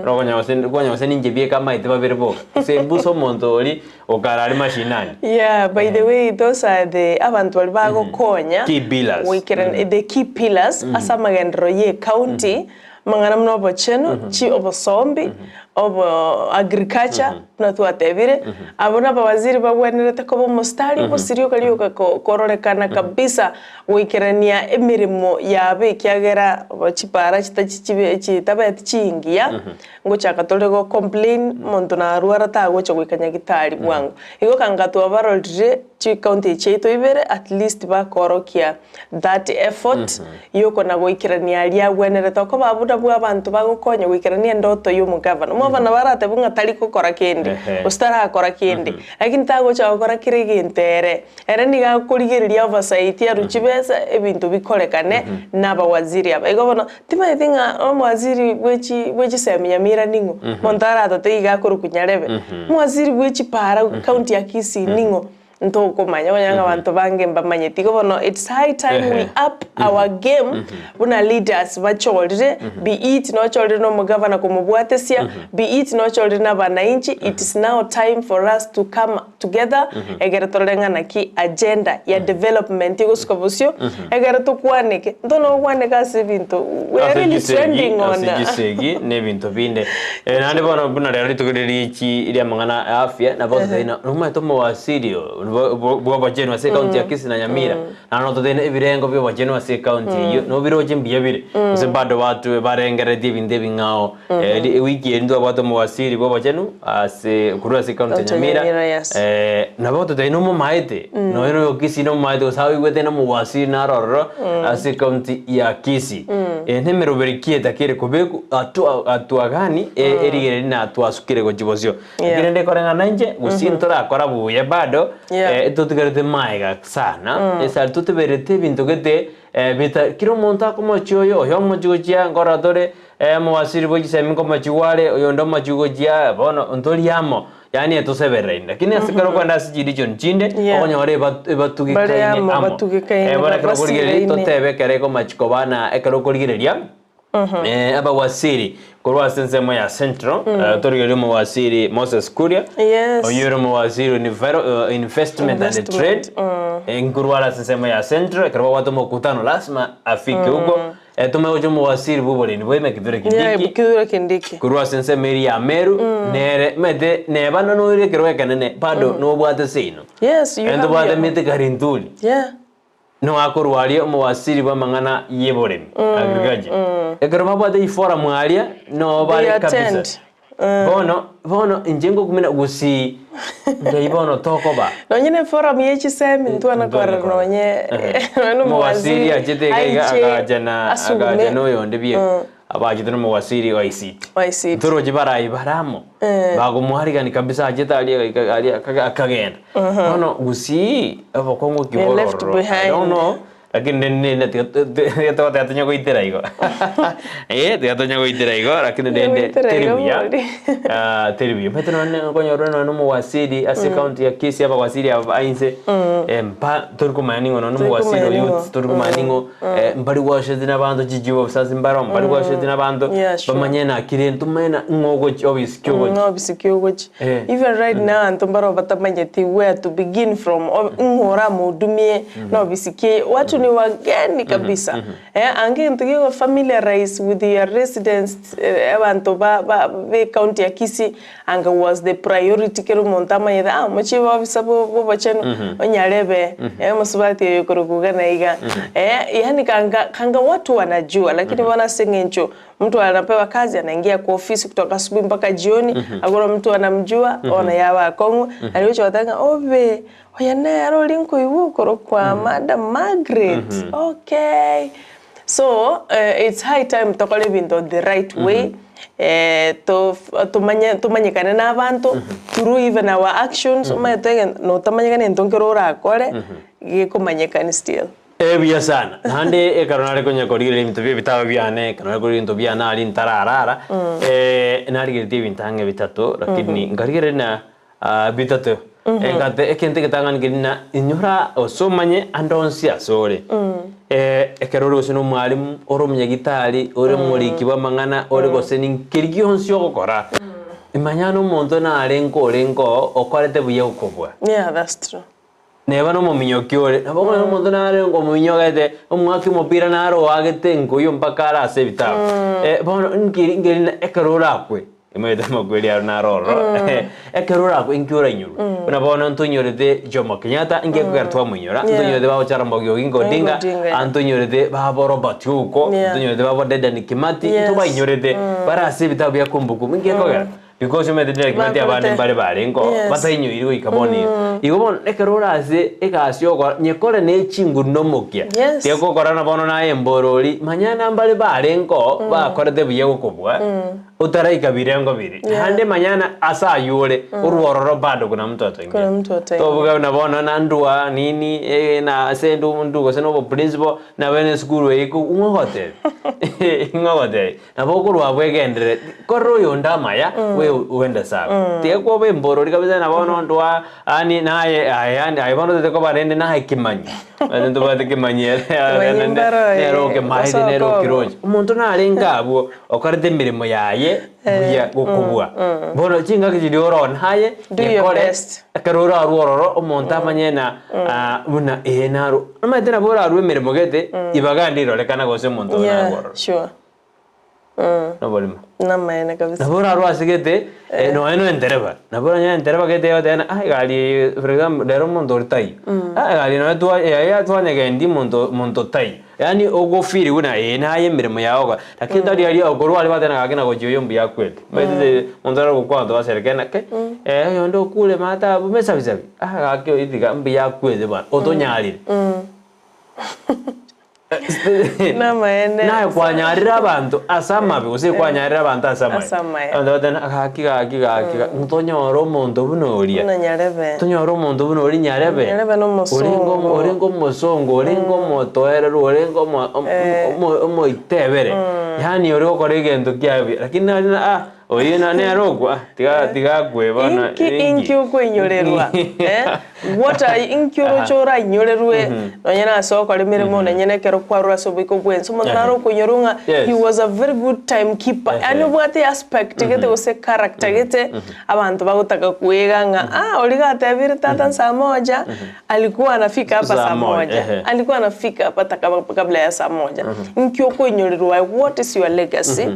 okonyora gose kwanyora gose ninche bieka amaete babere boka. Gose mbusa omonto oria okare aria mashinani. Yeah, by the way those are the abanto baria bagokonya Key pillars. goikerana the key pillars ase amagenderero ye ecounty Amang'ana buna obochenu, chi obosombi, obo agriculture buna twatebire, abwo nabawaziri bagwenerete koba omostari obosiri oka rioka ko kororekana kabisa goikerania emeremo yabo ekiagera bo chipara chitachi chibe chitabeti chingiya, ngochaka tore go complain omonto narwara tagocha goika nyagitari bwango. Igo kanga twabarorire chicounty echi chiaito ibere at least bakorokia that effort Y'okona goikerania aria agwenerete okoba buna bw'abanto bagokonya goikerania endoto y'omogavana. Omogavana nabo aratebe ng'a tari gokora kende, Ehe. gose tarakora kende, lakini tagocha gokora kera egento ere. Ere nigo akorigereria oversight arue chibesa ebinto bikorekane na abawaziri aba. Igo bono, timanyeti ng'a omowaziri bwe chi bwe chisemi Nyamira ning'o? Monto aratote iga akorokwa Nyarebe. Omowaziri bwe chipara county ya Kisii ning'o? Ntokomanya onye ng'a abanto bange mbamanyeti. Igo bono it's high time we up our game buna leaders bachorire, be it nochorire na omogavana komobwatesia, be it nochorire na abananchi, it is now time for us to come together egere torore ng'a naki agenda ya development egosuka bosio, egere tokwaneke. Ntono gokwaneka ase ebinto, we are Ase really chisegi, trending on ase chisegi na ebinto binde. Eh, naende bono buna rero rituko riria richi ri'amang'ana a afya, nabo toteina nomanyete omowasiri oo bwa- bwa- bw'obochenu ase ekaunti ya Kisii na Nyamira, naende nototeine ebirengo bi'obochenu ase ekaunti eyio, nobiroche mbuya bire, gose bado batu barengereretie ebinto ebing'ao. Eh, ri- ewiki eri ntwabwate omowasiri bw'obochenu ase korwa ase ekaunti ya Ekaunti ya Nyamira, Nyamira, yes. eh, nabo toteine nomomaete, nonya noyo Kisii nomomaete gose aigwete nomowasiri naro ororo ase ekaunti ya Kisii. Eh, nemeroberi ki etakere kobekwa atua atua gani e- erigereri na twasukire gochia bosio. Yeah. Lakini rende koreng'ana inche gose ntorakora buya bado Yeah. eh, totigarete maega sana esari toteberete ebinto gete eh, bita kera omonto akomochia oyo oyo omochie gochia nkorora tore eh, omowasiri bwe chisemi nkomochigwa are oyonde omochie gochia bono ntori amo yaani etosebereraine lakini ase ekero okogenda ase chiregion chinde Yeah. okonyora eba Bare ebatugekaine amo, amo. batugekaine, Eh, bono ekero okorigereria babasiraine. totebe ekero ekomachia koba na ekero okorigereria eh, abawasiri korwa ase ensemo ya Central eh, torigereria omowasiri Moses Kuria Yes. oyio ore omowasiri o enviro- eh, investment and trade Investment, mm. eh, nkorwa are ase ensemo ya Central ekero babwate omokutano lasima afike huko eh, tomanye gocha omowasiri bwa oboremi bwa Kithure Yeah, Kindiki Kithure Kindiki. korwa ase ensemo eria ya Meru nere omanyete neba noire ekerogo ekenene bado nobwate seino Yes, you Ento have bwate your- mete Karinturi Yeah. Noakorwa aria omowasiri bw'amang'ana y'eboremi, agriculture. Ekero babwate eforum aria, noo They bare kabisa. attend. Bono, bono inche ngokumina gusii, ngai bono tokoba. Nonye ne forum ye chisemi ntwana Ntwana korora korora. nonye nonye Omowasiri achete iga iga aiche agacha na asugume. agacha na oyonde bieka. Abachete na omowasiri wa ICT. Wa ICT. Ntoroche barai bare amo. Bagomwarigani kabisa achete aria agaika aria akaga- akagenda. Bono gusii obokong'u ki They bore left ororo. I behind. don't know. Lakini rende nende tiga tiga togoteba tonya goitera igo. Eh, tiga tonya goitera igo lakini rende Goitera teri igo buya. bori. Ah, teri buya. Omanyete nonye okonyora nonye omowasiri ase ekaunti ya Kisii abawasiri aba ba inse eh, mpa tori komanya ning'o nonye Tori omowasiri komanya oyo ning'o. tori komanya ning'o eh, mbari gwacheti na abanto chichief officers mbaro mbari gwacheti na abanto Yeah, sure. bamanye naki rende tomanye na ng'o ogochi obisi ki ogochi. Ng'a obisi ki ogochi. Eh. Even right now anto mbaro batamanyeti where to begin from o- ng'o oramodumie na obisi ki watu ni wageni kabisa eh, ange egento gigo familiarize with your residents eh, abanto ba ba be county ya Kisii anga was the priority kera omonto amanyete ah omochie bwa ofisa bwa bwa obochenu onyarebe eh, omosubati oyo okorokwa iga na iga eh, yaani kanga kanga watu wanajua lakini bono ase eng'encho mtu anapewa kazi anaingia kwa ofisi kutoka asubuhi mpaka jioni hakuna mtu anamjua bono yaba akong'u naria ogocha goteba ng'a obe oyo nere oria nkoigwa okorokwa Madam Margaret okay. So it's high time tokore ebinto the right way tomanye tomanyekane na abanto through even our actions omanyete egento notamanyekani egento nkere orakore gekomanyekani still. Ebuya sana. Naende ekero nare konya korigereria ebinto bia ebitabu biane, ekero nare korigereria ebinto biane aria ntararara, narigeretie ebinto ang'e bitato, lakini nkarigereria na bitato. Engate ekento egetang'ani keria na inyora gose omanye ande onsi ase ore. Ekero ore gose na omwalimu, ore omonyagitari, ore omoriki bw'amang'ana, ore gose ninki gionsi ogokora, imanya na omonto narenge orenge oo okorete buya gokobua. Yeah, that's true. Neba nomominyoki ore, nabo okonyora omonto nare omominyogete, omwake omopira nare oagete nkoyio mpaka are ase ebitabu. Bono nkeri nkeri na ekero orakwe, omanyete amakweri aro naro ororo, ekero orakwe inki orainyorwe? Buna bono ntonyorete Jomo Kenyatta, inki ekogera twamoinyora, Yeah. ntonyorete babo Jaramogi Oginga Odinga, Odinga, yeah. ah ntonyorete babo Robert Ouko, Yeah. ntonyorete babo Dedan Kimathi, Yes. ntobainyore bare ase ebitabu bia kumbukumbu, inki ekogera? Because omanyete Dedan Kimathi abande Bakorete. mbare barengeo, Yes. batainyoiri goika bono iga. Igo bono ekero ore ase egasi ogokora, nyekore ne chinguru na omokia. Yes. Tiga gokora na bono naye emborori, manya na mbare barengeo bakorete buya gokobua, otaraika birengo biria. Yeah. Naende manya na ase aywo ore, orwororo bado kuna mtu ataingia. Kuna mtu ataingia. Tobuga buna bono na ndua nini, na ase ndu ndu gose na oboprinciple, nabe na esukuru eye ko ng'o ogotebia? Ng'o ogotebia? Nabo okorwa abwo egenderere, korora oyonde amaya, we oende sawa. Tiga koba emborori kabisa na bono ndwa yaani naye aye yaani aye bono otete koba rende naye ekemanyi. Omanyete ntobwate ekemanyi ere Ekemanyi mbaro aye, nere okemaete nere osoka obo. okiroche. Omonto narenge abwo, okorete emeremo yaye buya gokobua. Bono chingaki chiria oroo naye, Do your nyekore, best. ekero orarwe ororo, omonto amanye ng'a buna ee narwo. Omanyete nabo orarwe emeremo gete, ibaga ndirorekana gose omonto oyo Yeah, narwe ororo. sure. Noborimo. Namaene kabisa. Nabo orarwe ase gete, nonya na entereba, nabo oranyore entereba gete egoteba ng'a ah egari eye for example rero omonto ore taiyo, ah egari nonya twa yaya twanyegendi monto monto taiyo. Yaani ogofeel buna ee naye emeremo yago ogokora, lakini tari aria okorwa aria bateba ng'a gaki nagochia oyo mbuya akwete. Omanyete omonto nare ogokwana togaserekana ng'a kai, oyonde okure maate abwo mesabisabi, ah gaki oyo tiga mbuya akwete bwana, otonyarire. Namaene. Naye kwanyarire abanto ase amabe gose kwanyarire abanto ase amaya. Ase amaya. Abanto bagoteba ng'a gaki gaki gaki gaki ntonyore omonto buna oria. Buna nyarebe. Tonyore omonto buna oria nyarebe. Nyarebe na omosongo. Orenge omo orenge omosongo, orenge omotoereru, orenge omo omo omo omoitebere. Yaani ore gokora egento kiaye buya lakini nari ng'a ah oyio nere okwa tiga tiga akwe bono Inki inki okoinyorerwa eh? What are you, inki oroche orainyorerwe nonye na ase okora emeremo nonye na ekero kwarure ase oboiko bw'ense omonto nare okoinyorwa ng'a Yes. he was a very good time keeper yaani obwate aspect gete gose character gete abanto bagotaka koega ng'a ah oria gatebire tata nsaa moja alikuwa anafika hapa Saa saa moja, moja ehe. alikuwa anafika hapa kabla ya saa moja inki okoinyorerwa aye what is your legacy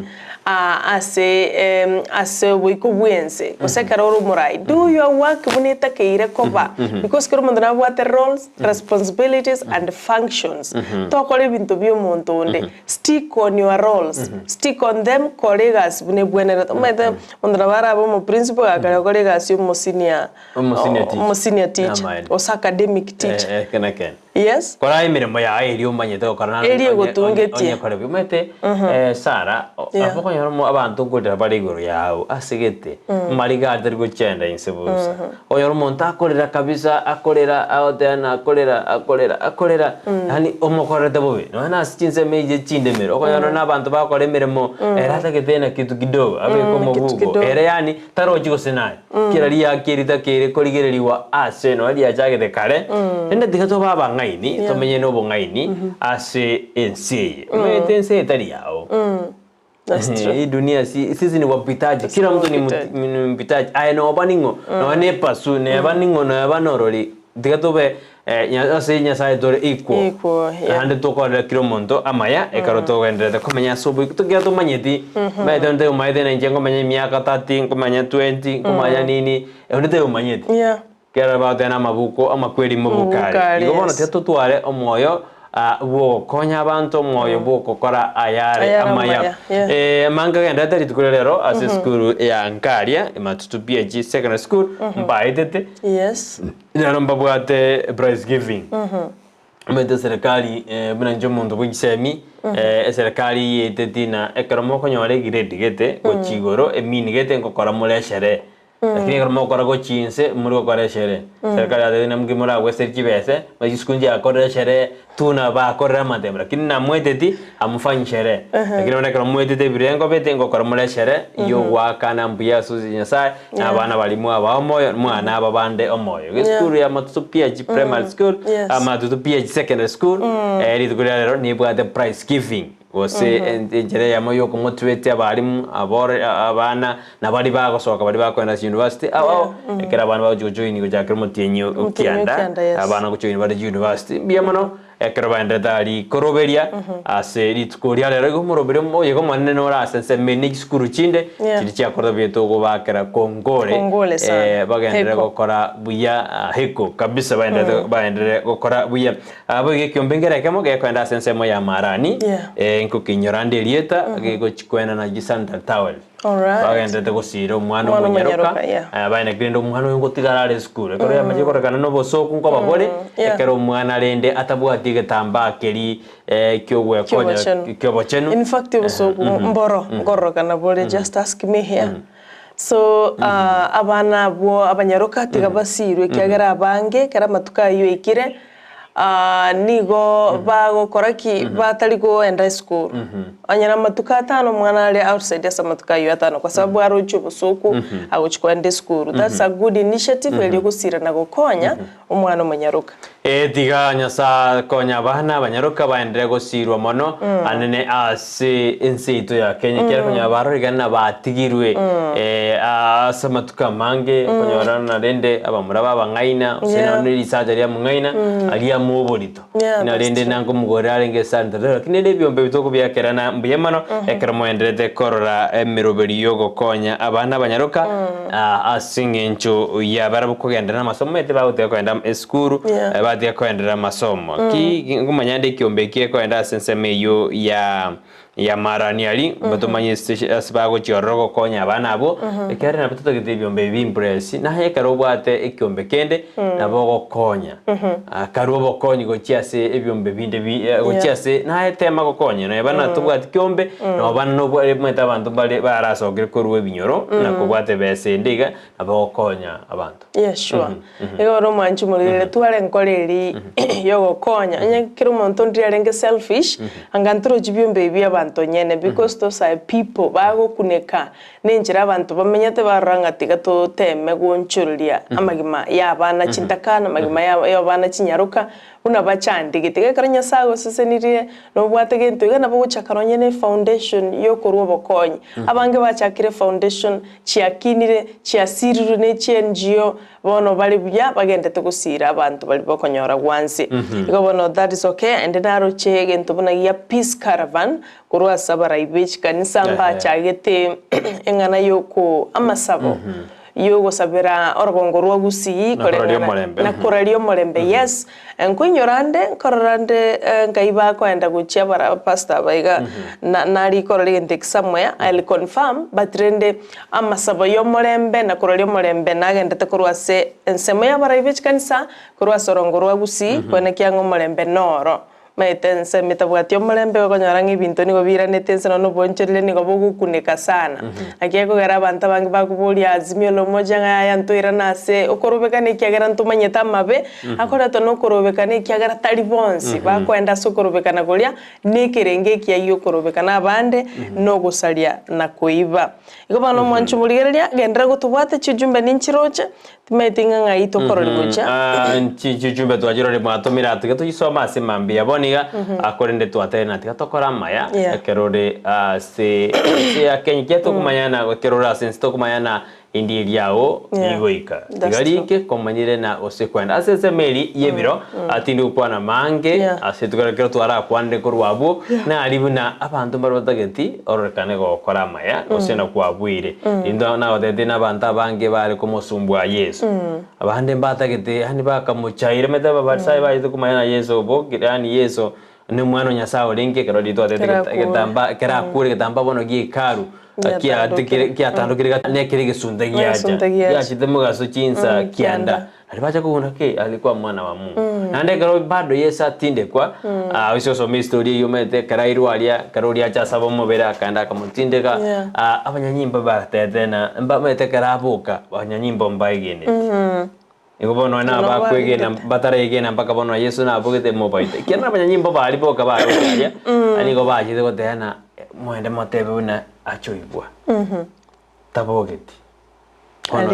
Ase ase oboiko bw'ense, gose ekero ore omorai, do your work buna etakeire koba, because kera omonto nabwate roles, responsibilities and functions. Tokora ebinto bia omonto onde, stick on your roles, stick on them, kora egasi buna ebwenerete. Omanyete omonto nabo arabe omoprinciple gakare gokora egasi ya omosenior Omosenior teacher. omosenior teacher, Namaene. gose academic teacher. Eh, eke nekene. Yes. Kora emeremo yao eria omanyete gokora naende Eria onye- egotungetie. onye kore buya. Omanyete eh, Sarah, o- Yeah. abo okonyora omo- abanto nkorera bare igoro yao ase gete, amariga aria tari gochenda inse bosa. Okonyora omonto akorera kabisa, akorera agoteba ng'a akorera akorera akorera, yaani omokorerete bobe. Nonya na ase chinsemo echi chindemero, okonyora na abanto bagokora emeremo ere atagete na kitu kidogo, abeke Kitu omobuko, kidogo. ere yaani tarochi gose naye. Kera riaki eri ritakeire korigererigwa ase nonya riachagete kare, rende tiga tobe abang'aini, Yeah. tomenye nobong'aini ase ense eye. Omanyete ense eye tari yao. That's true. Hii dunia si, sisi ni wapitaji, kila mtu ni, wapitaji. mti- ni mpitaji. Aye noba ning'o, nonya na epasu, neba ning'o, neba norori. Tiga tobe eh, nya- ase Nyasaye tore equal. Equal, yeah. Naende tokorera kera omonto amaya ekero togendererete komenya ase oboiko tokiagera tomanyeti omanyete onde taiomanyete na inche nkomenya emiaka 30 nkomanya 20 nkomanya nini onde taiomanyeti Yeah. Ekero bagoteba na amabuko amakweri mobuko are. Mobuko are, Igo bono yes. tiga totware omoyo ah, bw'ogokonya abanto omoyo bw'ogokora ayare Ayare amaya. amaya, yeah. Eh, amange agenderete rituko ria rero ase esukuru ya Nkaria, Matutu PAG Secondary School, mbaetete. Yes. Rero mbabwate prize giving. Omanyete eserekari buna inche omonto bwa chisemi, eserekari yaeteti na ekero mokonyora egrade gete gochia igoro, emean gete nkokora more esherehe. Lakini ekero mogokora gochia inse, more gokora esherehe. Serikali yatebire namoki moragweseri chibese, manya chisukuru nchiakorire esherehe, tuna bakorire amatemo lakini namweteti amufanyi sherehe. Lakini bono ekero mwetete ebirengo bete ngokora more esherehe yogoakana mbuya ase ase Nyasaye, na abana baria mwabaa omoyo, mwana aba bande omoyo. Iga esukuru ya Matutu PH Primary School, Matutu PH Secondary School, rituko ria rero nebwate prize giving. Gose enchera eyemo y'okomotibetia abalimu, aboro abana, na baria bagosoka baria bakoenda ase university ao ao, ekero abana bagochia gojoin gochakera omotienyi o Omotienyi o kianda, kianda, yes. abana gojoin bare university, mbuya mono ekero baenderete aria koroberia ase rituko ria rero. Igo omoroberi omoyega omonene nore ase ensemo eye na chisukuru chinde, Yeah. chiria chiakorete buya togobakera kongore, Kongole sana. bagenderere Heko. gokora buya heko kabisa baenderete baenderere gokora buya. Naboigo ekiombe nkere ekemo gekoenda ase ensemo y'amaarani, Yeah. eh, nkokinyora ande erieta, gegochi koenana chisanta towel. Alright. Bagenderete gosiira omwana Omwana omonyaroka, omonyaroka, yeah. eh, baeneki rende omwana oyo ngotigara are esukuru. Ekero yamachire korekana na obosoku nkoba bore, yeah. ekero omwana rende atabwati egetambaa keria eh, kiogwekonya Kiobochenu. kiobochenu. In fact obosoku mboro nkororokana bore just ask me here So abana abwo abanyaroka tiga basirwe ekiagera abange ekero amatuko ayio aikire nigo bagokora ki? Batari koenda esukuru. Onye na amatuko atano omwana are outside ase amatuko ayio atano kwa sababu aroche obosoku agochia koenda esukuru. That's a good initiative eria ogosira na gokonya omwana omonyaroka. Ee, tiga Nyasae akonye abana abanyaroka baenderere gosiirwa mono anene ase ense yaito ya Kenya, ekiagera konyora barorigane na batigirwe ase amatuko amange, okonyora na rende abamura babang'aina, gose Yeah. nonye na risacha riamong'aina riamoa oborito. Yeah, Na that's rende true. nango omogorere arenge esante lakini rende ebiombe ebi tokobiakerana mbuya mono ekero moenderete korora emeroberi yogokonya abana abanyaroka Ase engencho ya barabwo kogenderera amasomo omanyete bagotiga kogenda esukuru Yeah. eh, batiga kogenderera amasomo. Ki nkomanya nde ekiombe eki gekoenda ase ensemo eyio ya ya marani aria, batomanye ase ase bagochia ororo gokonya abana abwo, ekiagera nabo totagete ebiombe ebi bimpress, naye ekero obwate ekiombe kende, nabo ogokonya. Karue obokonyi gochia ase ebiombe binde bi gochia Yeah. ase naye tema gokonya nonya bana tobwati kiombe, nonya bana nobwa omanyete abanto mbare barasokire korwa ebinyoro na kobwata ebesa ende iga, nabo ogokonya abanto. Yeah, sure. Igo ore omwanchi omorere tware enkoro eria yogokonya onye kera omonto ndire arenge selfish anga ntorochi biombe ebi bia abanto nyene because those are people bagokuneka Nenchera abanto bamenyete barora ng'a tiga toteme goonchoreria amagima y'abana chintakana, amagima y'abana chinyaroka, buna bachandegete. Iga ekero Nyasae agosesenirie nobwate gento iga nabo ogochaka nonye ne efoundation y'okorwa obokonyi. Abange bachakire efoundation chiakinire, chiasirirwe ne chi NGO, bono bare buya bagendete gosiira abanto baria bakonyora gwansi. Igo bono that is okay, naende naroche egento buna gia peace caravan, Korwa ase abarai be chikanisa mbachagete eng'ana y'oko amasabo y'ogosabera orogongo rwa Gusii Na koraria koreng'ana omorembe. na koraria omorembe yes. Nkoinyora nde nkorora nde nkai bakoenda gochia abara abapastor aba iga na narikorora egento eki somewhere I'll confirm but rende amasabo y'omorembe na koraria omorembe nagendete korwa ase ensemo y'abarai be chikanisa korwa ase orongo rwa Gusii koenekia ng'a omorembe noro. Maete ensemo etabwati omorembe okonyora ng'a ebinto nigo biiranete ense nonya oboonchoreria nigo bogokuneka sana. Naki ekogera abanto abange bakoboria Azimio la Umoja ng'a yaya ntoirane ase okorobekana ekiagera ntomanyete amabe akoretwa na okorobekana ekiagera tari bonsi bakoenda ase okorobekana koria na ekerengo ekiya giokorobekana abande na ogosaria na koiba. Igo bono omwanchi omorigereria genderera gotobwata chijumbe ninchiroche Timaeti ng'a ng'ai tokorori gocha. Chichumbe twachirore mwatomire aa tiga tochisome ase mambia bono iga korende twatebire ng'a tiga tokore amaya Yeah. ekero ore ase ense ya Kenya ekiagera tokomanya ekero ore ase ense tokomanya na indi riago Yeah. rigoika That's tiga true. rike komanyire na gose kwenda ase ensemo eria y'ebiro tindi gokwana mange Yeah. ase tukero ekero twarakwanire korwa abwo nari buna abanto mbare batageti ororekane gokora amaya gose na kwabuire. Intwe nagotebetie nabanto abange bare komosumbua Yeso. Abande mbatagete yaani bakamochaire omanyete abafarisayo bachete komanya ng'a Yeso obokire yaani Yeso nomwana o Nyasaye orenge ekero riria twatebete Ekero egeta akure. egetambaa ekero akure egetambaa bono gie hekalu Giatandokire. kiatikire kiatandokire nekere egesunte giacha Egesunte giacha. giachete mogaso chinsa Kianda. kianda. Aria bacha koguna ki alikuwa mwana wa Mungu. Naende ekero bado Yeso atindekwa, ah, ase osome estory eyio omanyete ekero airwe aria, ekero oria acha asaba omobere akaenda akamotindeka, Yeah. ah, abanyanyimbo baratete na mbamaete ekero aboka, abanyanyimbo mbaegeneti. Igo bono Bono nabakwegena baregete. bataraegena mpaka bono Yeso nabogete mobaite. Ekiagera abanyanyimbo baria boka baroche aria, nigo bachete goteba ng'a moende motebe buna ache oibwa. Tabogeti. Bono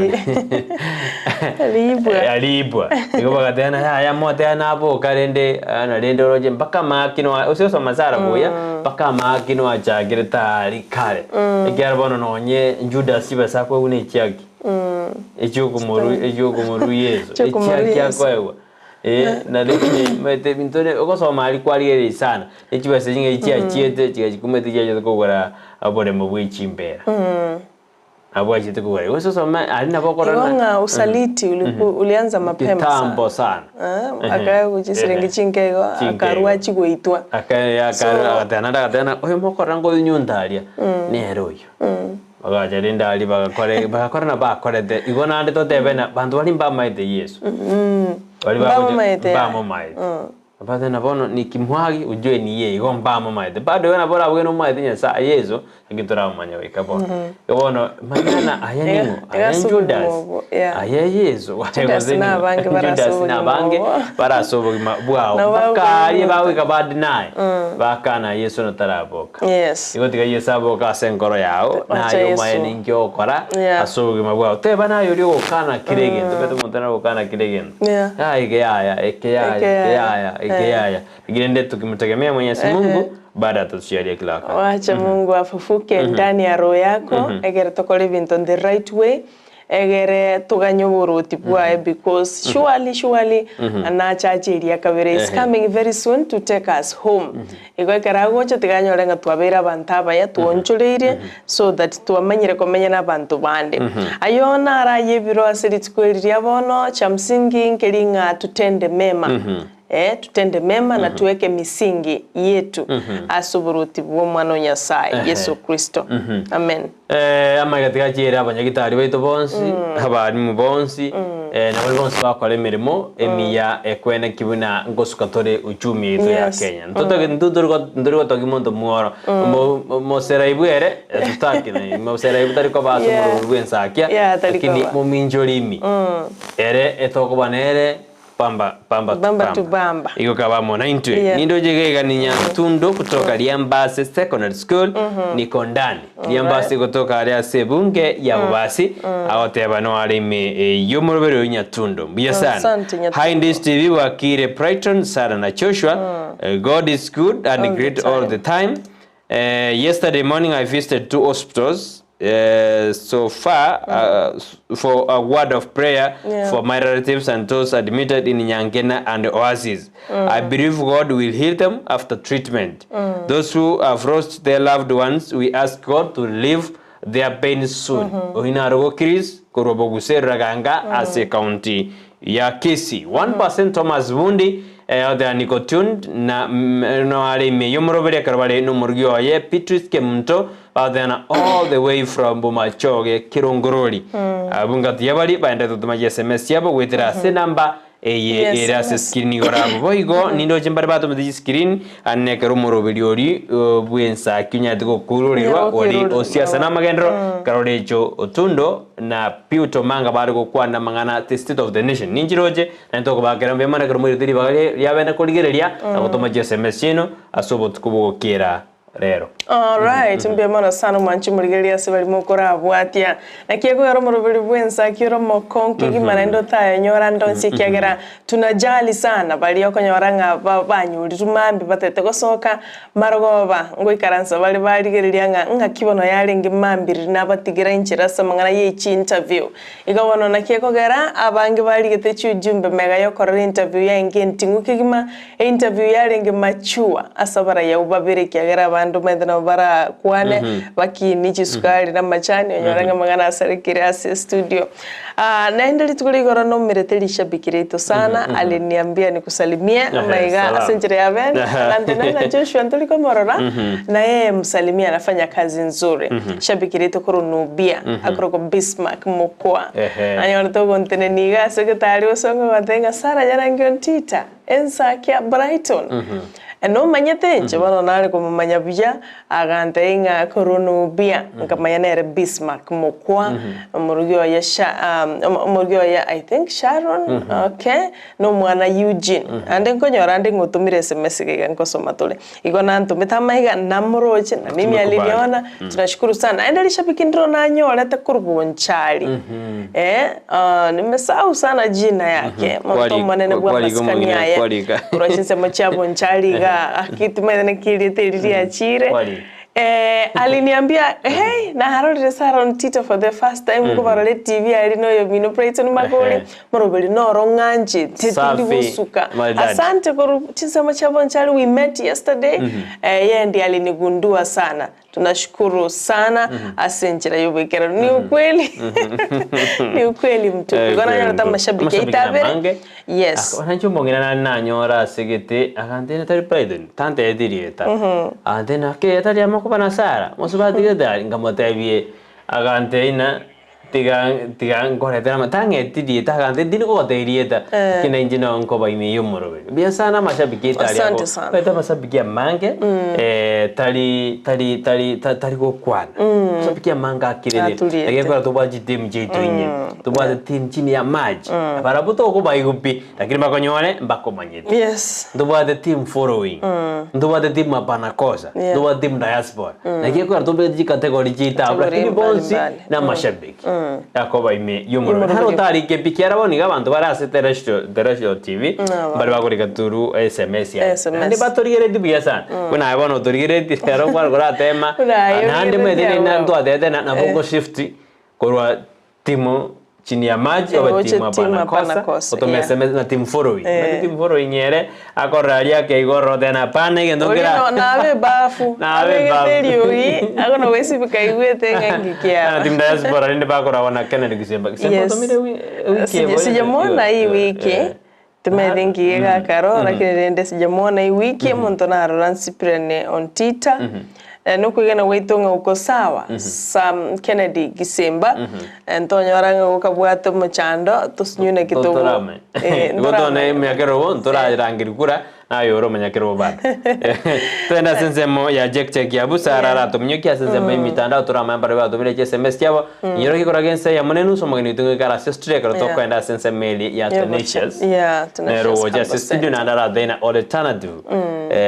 Ariibwa. Ariibwa. Igo bagateba ng'a yaya motebe naboka rende na rende oroche mpaka amakino ase osoma Sara buya, mpaka amakino achakire tari kare. Ekiagera bono nonye Judas chibesa akoegwa na echiaki. Echiokomoru echiokomoru Yeso, Chiokomoru echiaki Yeso. akoegwa eh, na rende omanyete ebinto bire ogosoma aria kwarigereria sana, ne chibesa ching'ai chiachiete chigachikumete chiachete kogora oboremo bwe chimbera. Nabo bwachete kogora igo ase osome aria nabo Igo okorora ng'a usaliti uliku ulianza mapema sana. kitambo sana. Eh, Ehe. akaegwa chisiringi Ehe. chinke igo, Chinke akarwa igo. achia goitwa. Aka- aka- So- agateba naende agateba ng'a oyo mokorora nkonyunta aria, nere oyio. Bagacha rende aria bagakora bagakora na bakorete. Igo naende totebe ng'a banto baria mbamaete Yeso. Baria bagocha Mbamomaete yaya. mbamomaete. Abateba ng'a bono nikimwagi ujue ni yeye, igo mbamomaete. Bado igo nabo orabuge nomomaete Nyasaye Yeso, naki toramomanya goika bono. Igo bono manya ng'a aye Iga- ning'o? iga Aye ase Judas, obogima obwo, yeah. aye Yeso, aye Judas gose na ning'o? abange bare ase Judas na obogima abange obo. bare ase obogima bwao. Nabo Mpaka aria bagokumota. bagoika ba deny, bakana Yeso notaraboka. Yes. Igo tiga Yeso aboke ase enkoro yao, Wacha naye omaye Yesu. ninki ogokora Yeah. ase obogima bwao. Teba naye oria ogokana kera egento, omanyete omonto nare ogokana kera egento. Yeah. Ah, eke yaya, eke yaya, Eke eke yaya. yaya, eke Eh. yaya. Lakini rende tukimtegemea Mwenyezi Mungu, bado atatujalia kila wakati. Wacha Mungu afufuke ndani ya roho yako, egere tokore ebinto in the right way, Egere toganye oboruoti bwaye because surely surely nache ache eria kabere is coming very soon to take us home. Igo ekero agocha tiga anyore ng'a twabeire abanto abaya twoonchoreirie so that twamanyire komenya na abanto bande. Ayio naro aye ebiro ase rituko eri ria bono cha msingi nkeri ng'a tutende mema. Eh, tutende mema na tuweke misingi yetu ase oboruoti bw'Omwana o Nyasae, Yeso Kristo. Amen. Eh, amaiga tiga achiere abanyagitari baito bonsi, abalimu bonsi, eh, na baria bonsi bakora emeremo emiya ekweneki buna ngosuka tore uchumi yaito ya Yes. Kenya. Ntotoge ntori gotogia monto mworo, Mo- moseraibu ere, tutaki na moseraibu tari koba ase Yeah. omorobori bw'ensakia, Yeah, tari lakini koba. mominchori imi, ere etokoba nere Bamba, bamba, Bamba to bamba. Igo kaba amo naintwe. Yeah. Nindoche iga iga ni Nyantundo kutoka Riambase Secondary School niko ndani. Riambase gotoka aria ase ebunge ya Bobasi agoteba no are ime eh, y'omoroberi oyo Nyatundo. Mbuya sana. Asante, Nyatundo. Hi Ndisi TV wakire Brighton, Sarah na Joshua. Eh, God is good and All the great all time. the time. Eh, yesterday morning I visited two hospitals eh, so far uh, for a word of prayer Yeah. for my relatives and those admitted in Nyangena and Oasis. I believe God will heal them after treatment. Those who have lost their loved ones, we ask God to relieve their pain soon. Oyio naro Chris korwa Boguserra Ganga ase county ya Kisii. 1% Thomas Bundi eh, oteba niko tuned na mm, no are ime y'omoroberi ekero bare n'omorugi oye Beatrice Kemunto bagoteba na all the way from Bomachoge Kirongorori. Abwo ngati yabari baendete gotoma chiSMS chiabo goetera ase enamba eye Yes, ere ase yes. screen igoro abwo. Boigo nindoche mbare batomete chiscreen ande nekero omoroberi oria bw'ensaki onyarete gokururerwa Onyare ori gokururerwa. osiasa namagenderero ekero orecho Otundo na Piuto Manga bare gokwana amang'ana the state of the nation. Ninche roche naende tokobakera mbuya mono ekero moirete ribaga riabene korigereria na gotoma chiSMS chiaino ase obotuko bogokiera rero. Alright, mbuya mono sana omwanchi omorigereria ase baria mokorabwatia. Naki ekogera omoroberi bw'ensaki ore omokong'u kegima naende otayonyora ande onsi ekiagera tunajali sana baria okonyora ng'a ba banyorirwe mambia batete gosoka marogoba ngoikaransa bare barigereria ng'a ng'aki bono yarenge mambia riria nabatigera inchera ase amang'ana ye chiinterview. Igo bono naki ekogera abange barigete chiujumbe mega yokorora interview yaenge enting'u kegima, einterview yarenge mature ase abarayau babere ekiagera abande. abande omanyete nabo barakwane, bakinie chisukari na amachani onyore ng'a amang'ana asarekire ase estudio. Naende rituko ria igoro nomerete rishabiki riaito sana, aliniambia nikusalimie, amaiga Salamu. ase enchera ya Ben, agantebia ng'a Joshua ntori komorora, naye msalimie anafanya kazi nzuri. Shabiki riaito korwa Nubia, akorokwa Bismarck Mokwa. Ehe. Anyorete ogontenenia iga ase egetari gosonga ogoteba ng'a Sarah Nyarangi Ontita, ensakia Brighton. Nomanyete inche bono nare komomanya buya, Agantebia ng'a korwa Nubia, nkamanya nere Bismarck mokwa, omorugi oye Sha omorugi oye I think Sharon, okay, na omwana Eugene. Naende nkonyora ande ng'otomire sms iga iga nkosoma tore. Igo nantomete amaiga, namoroche, na mimi Tumekubali. aliniona, tunashukuru sana. Naende rishabiki ndiro nanyorete korwa Bonchari, eh, nimesahau sana jina yake, monto Kwari- omonene bwa kwarika amasikani omong'ina, aye, kwarika. korwa chinsemo chia Bonchari igaa. Gaki timanyete naki erieta eri riachire. Kwari. Eh, aliniambia hey, narorire Sarah Ontito for the first time nkobarora etv aria na oyomino Brighton Magori Ehe. moroberi noro ng'anchete Safi, tindi gosuka maridadi. asante korwa chinsemo chia Bonchari we met yesterday eh, yeye ndiye alinigundua sana tunashukuru sana ase enchera y'oboikeranu ni ukweli ni ukweli mtupu Eh, igo kweli nanyora mtupu. amashabiki Amashabiki aito abere namange. yes Nainche omong'ina nare nanyora ase gete agantebia tari Brighton tantebeti erieta agantebia naki tari amakuba na Sarah mosubati gete aria nkamotebie agantebia ng'a tiga tiga nkoretere ama tang'eti rieta agantebia tindi kogotebia rieta lakini nainche nabo nkoba ime ya omoroberi. Mbuya sana amashabiki aito aria Asante abo sana. omanyete amashabiki amange tari tari tari tari gokwana amashabiki amange akirire Aturiete. ekero ekero tobwate chitimu chiaito inye tobwate timu chini ya maji barabwo tokobaigwa pi lakini bakonyore mbakomanyete Yes. ntobwate team following ntobwate team hapana kosa Yeah. ntobwate team diaspora naki ekero tobwate chicategory chiaito abwo Category lakini bonsi mbalimbali. na amashabiki akoba ime y'omorero Y'omorero. haro otarike pi kiara bono iga abanto bare ase terrestrial terrestrial tv mbare bakorika through sms yaye SMS. naende batorigeretie buya sana buna aye bono otorigeretie rero kware koratema Buna aye naende origeretie omanyete abwo. na ntwatete na nabo ogoshift korwa timu chini ya maji obe Oche timu timu hapana hapana kosa kosa, otome yeah. sms na team following eh. Team following ere akorora aria ake igo ororo tena hapana egento Oria kera no nabe bafu Nabe abegete bafu. eriogi akono goesibika aigwete ng'a inki Na kiaba team diaspora rende bakoragwa na Kennedy Gisemba Gisemba Yes. otomire wi- wiki Sija- ebo- sijamwona hii wiki Eh. Timanyeti nki gegakaro lakini rende sijamwona hii wiki omonto narora Cyprian Ontita Nokwegena gwaito ng'a uko sawa Sam Kennedy Gisimba ntonyora ng'a gokabwate omochando tosinywe naki togo Ntorame. eh, Igo tone ntoramanye. ime ya kerobo ntorarangeria kura naye ore omanya kerobo bado. Togende ase ensemo ya Jack Check ya Busara Yeah. aratominyokia ase ensemo ya emitandao toramanye mbaria batomire chi SMS chiabo. Inyora gekoraga ense eyemo na enusu omogeni oito goikara ase studio ekero Yeah. tokoenda ase ensemo eria ya Yeah, gocha- Tenacious. yeah, Nero Tenacious gocha ase Herbal studio Center. naende arathe alternative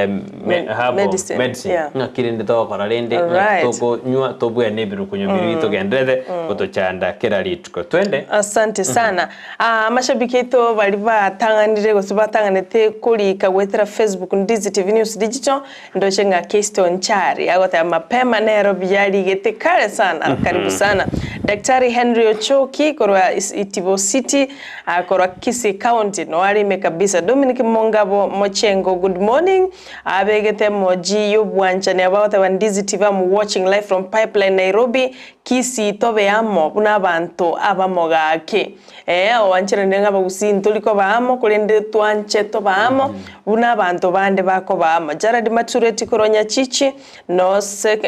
herbal Medicine, medicine yeah. ng'aki rende togokora rende ng'aki Alright. tokonywa tobwene ebirukunyo biria bitogenderete gotochanda kera rituko. Twende. Asante sana. Ah, amashabiki aito baria batang'anire gose batang'anete korika goetera Facebook Ndizi TV News Digital, ndoche ng'a Kesto Nchari agoteba mapema nero buya rigete kare sana, karibu sana. Daktari Henry Ochoki korwa is- Itibo City, ah, korwa Kisii County no arime kabisa. Dominic Mongabo Mochengo, good morning. Abegete emoji y'obwanchani aba agoteba Ndizi TV am watching live from Pipeline Nairobi, Kisii tobe amo buna abanto abamo gaki. Ee, oancheranire ng'a abagusii ntori koba amo, korende twanche toba amo buna abanto bande bakoba amo. Jared Matureti korwa Nyachichi no sec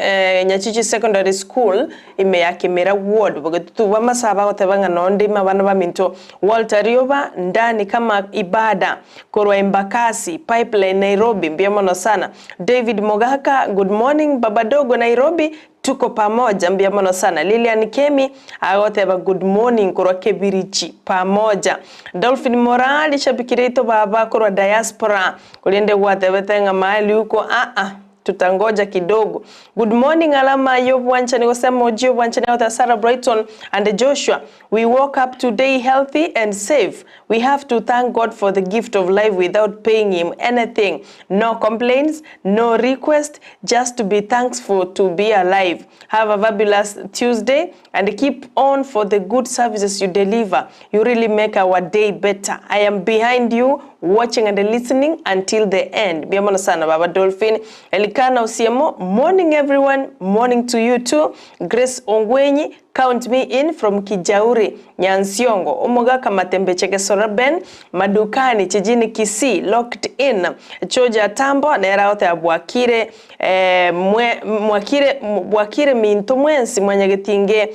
Nyachichi Secondary School ime ya Kimira Ward bogetutu bw'amasabo agoteba ng'a nonde ime abana baminto Walter Rioba ndani kama ibada korwa Embakasi Pipeline Nairobi mbuya mono sana David Mogaka good morning baba dogo Nairobi Tuko pamoja mbuya mono sana Lilian Kemi agoteba good morning korwa Kebirichi pamoja Dolphin Moraa rishabiki riaito baba korwa diaspora korende gwatebete ng'a mahali uko aa tutangoja kidogo good morning alama y'obwanchani gose emoji y'obwanchani agoteba Sarah Brighton and Joshua we woke up today healthy and safe we have to thank God for the gift of life without paying him anything no complaints no request just to be thankful to be alive have a fabulous Tuesday and keep on for the good services you deliver you really make our day better I am behind you watching and listening until the end mbuya mono sana baba Dolphin Elikana. Elikana Osiemo, morning everyone, morning to you too, Grace Ongwenyi, count me in from Kijauri, Nyansiongo, Omogaka Matembe Chegesora Ben, Madukani, Chijini Kisii, locked in, Choja Atambo, nere agoteba bwakire eh, mwe, mwakire, bwakire minto mwensi mwanyagetinge,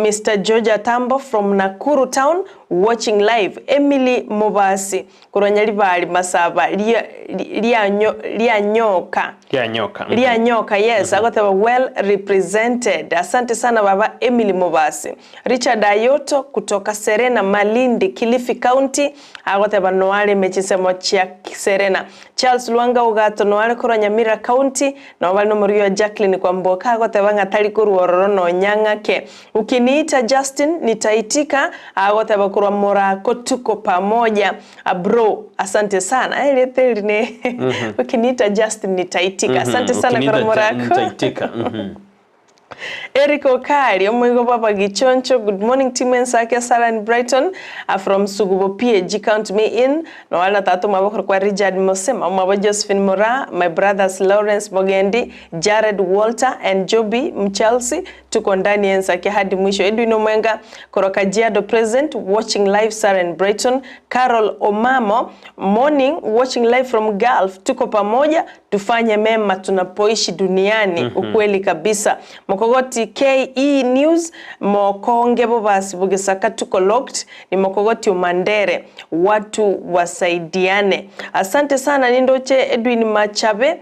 Mister George Atambo from Nakuru town, watching live, Emily Mobasi, Korwa Nyaribari Masaba ria rianyoka Rianyoka. Rianyoka yes agoteba well represented asante sana baba Emily Mobasi. Richard Ayoto kutoka Serena Malindi Kilifi County agoteba noare ime chinsemo chia Serena. Charles Lwanga Ogato noare korwa Nyamira County nabo bare nomorugi wa Jacqueline Kwamboka agoteba ng'a tari korwa ororo nonya ng'ake. Ukiniita Justin nitaitika agoteba korwa morako tuko pamoja bro asante sana erieta eri ne ukiniita Justin nitaitika asante sana korwa Ukiniita morako nitaitika. Mhm. Eric Okari omoigo baba Gichoncho good morning team Ensake Sarah and Brighton uh, from Sugubo PAG count me in noware na tata omwabo korokwa Richard Mosema omwabo Josephine Moraa my brothers Lawrence Mogendi Jared Walter and Joby Mchelsea Tuko ndani ensake hadi mwisho Edwin Omwenga korwa Kajiado present watching live Sarah and Brighton Carol Omamo morning watching live from Gulf tuko pamoja tufanye mema tunapoishi duniani ukweli kabisa Mokogoti KE News mokonge bobasi bogesaka tuko locked ni Mokogoti Omandere watu wasaidiane asante sana nindoche Edwin Machabe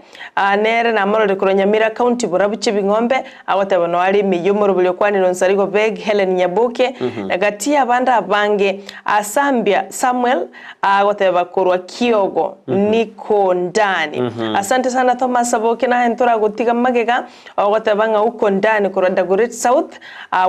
nere namorore korwa Nyamira county borabu chebing'ombe Agoteba noare ime y'omorobori okwanire Onsarigo Beg, Hellen Nyaboke, na gati y'abande abange. Asambia Samuel agoteba korwa Kiogo niko ndani. Asante sana Thomas Saboke naye ntoragotiga magega ogoteba ng'a uko ndani korwa Dagoretti South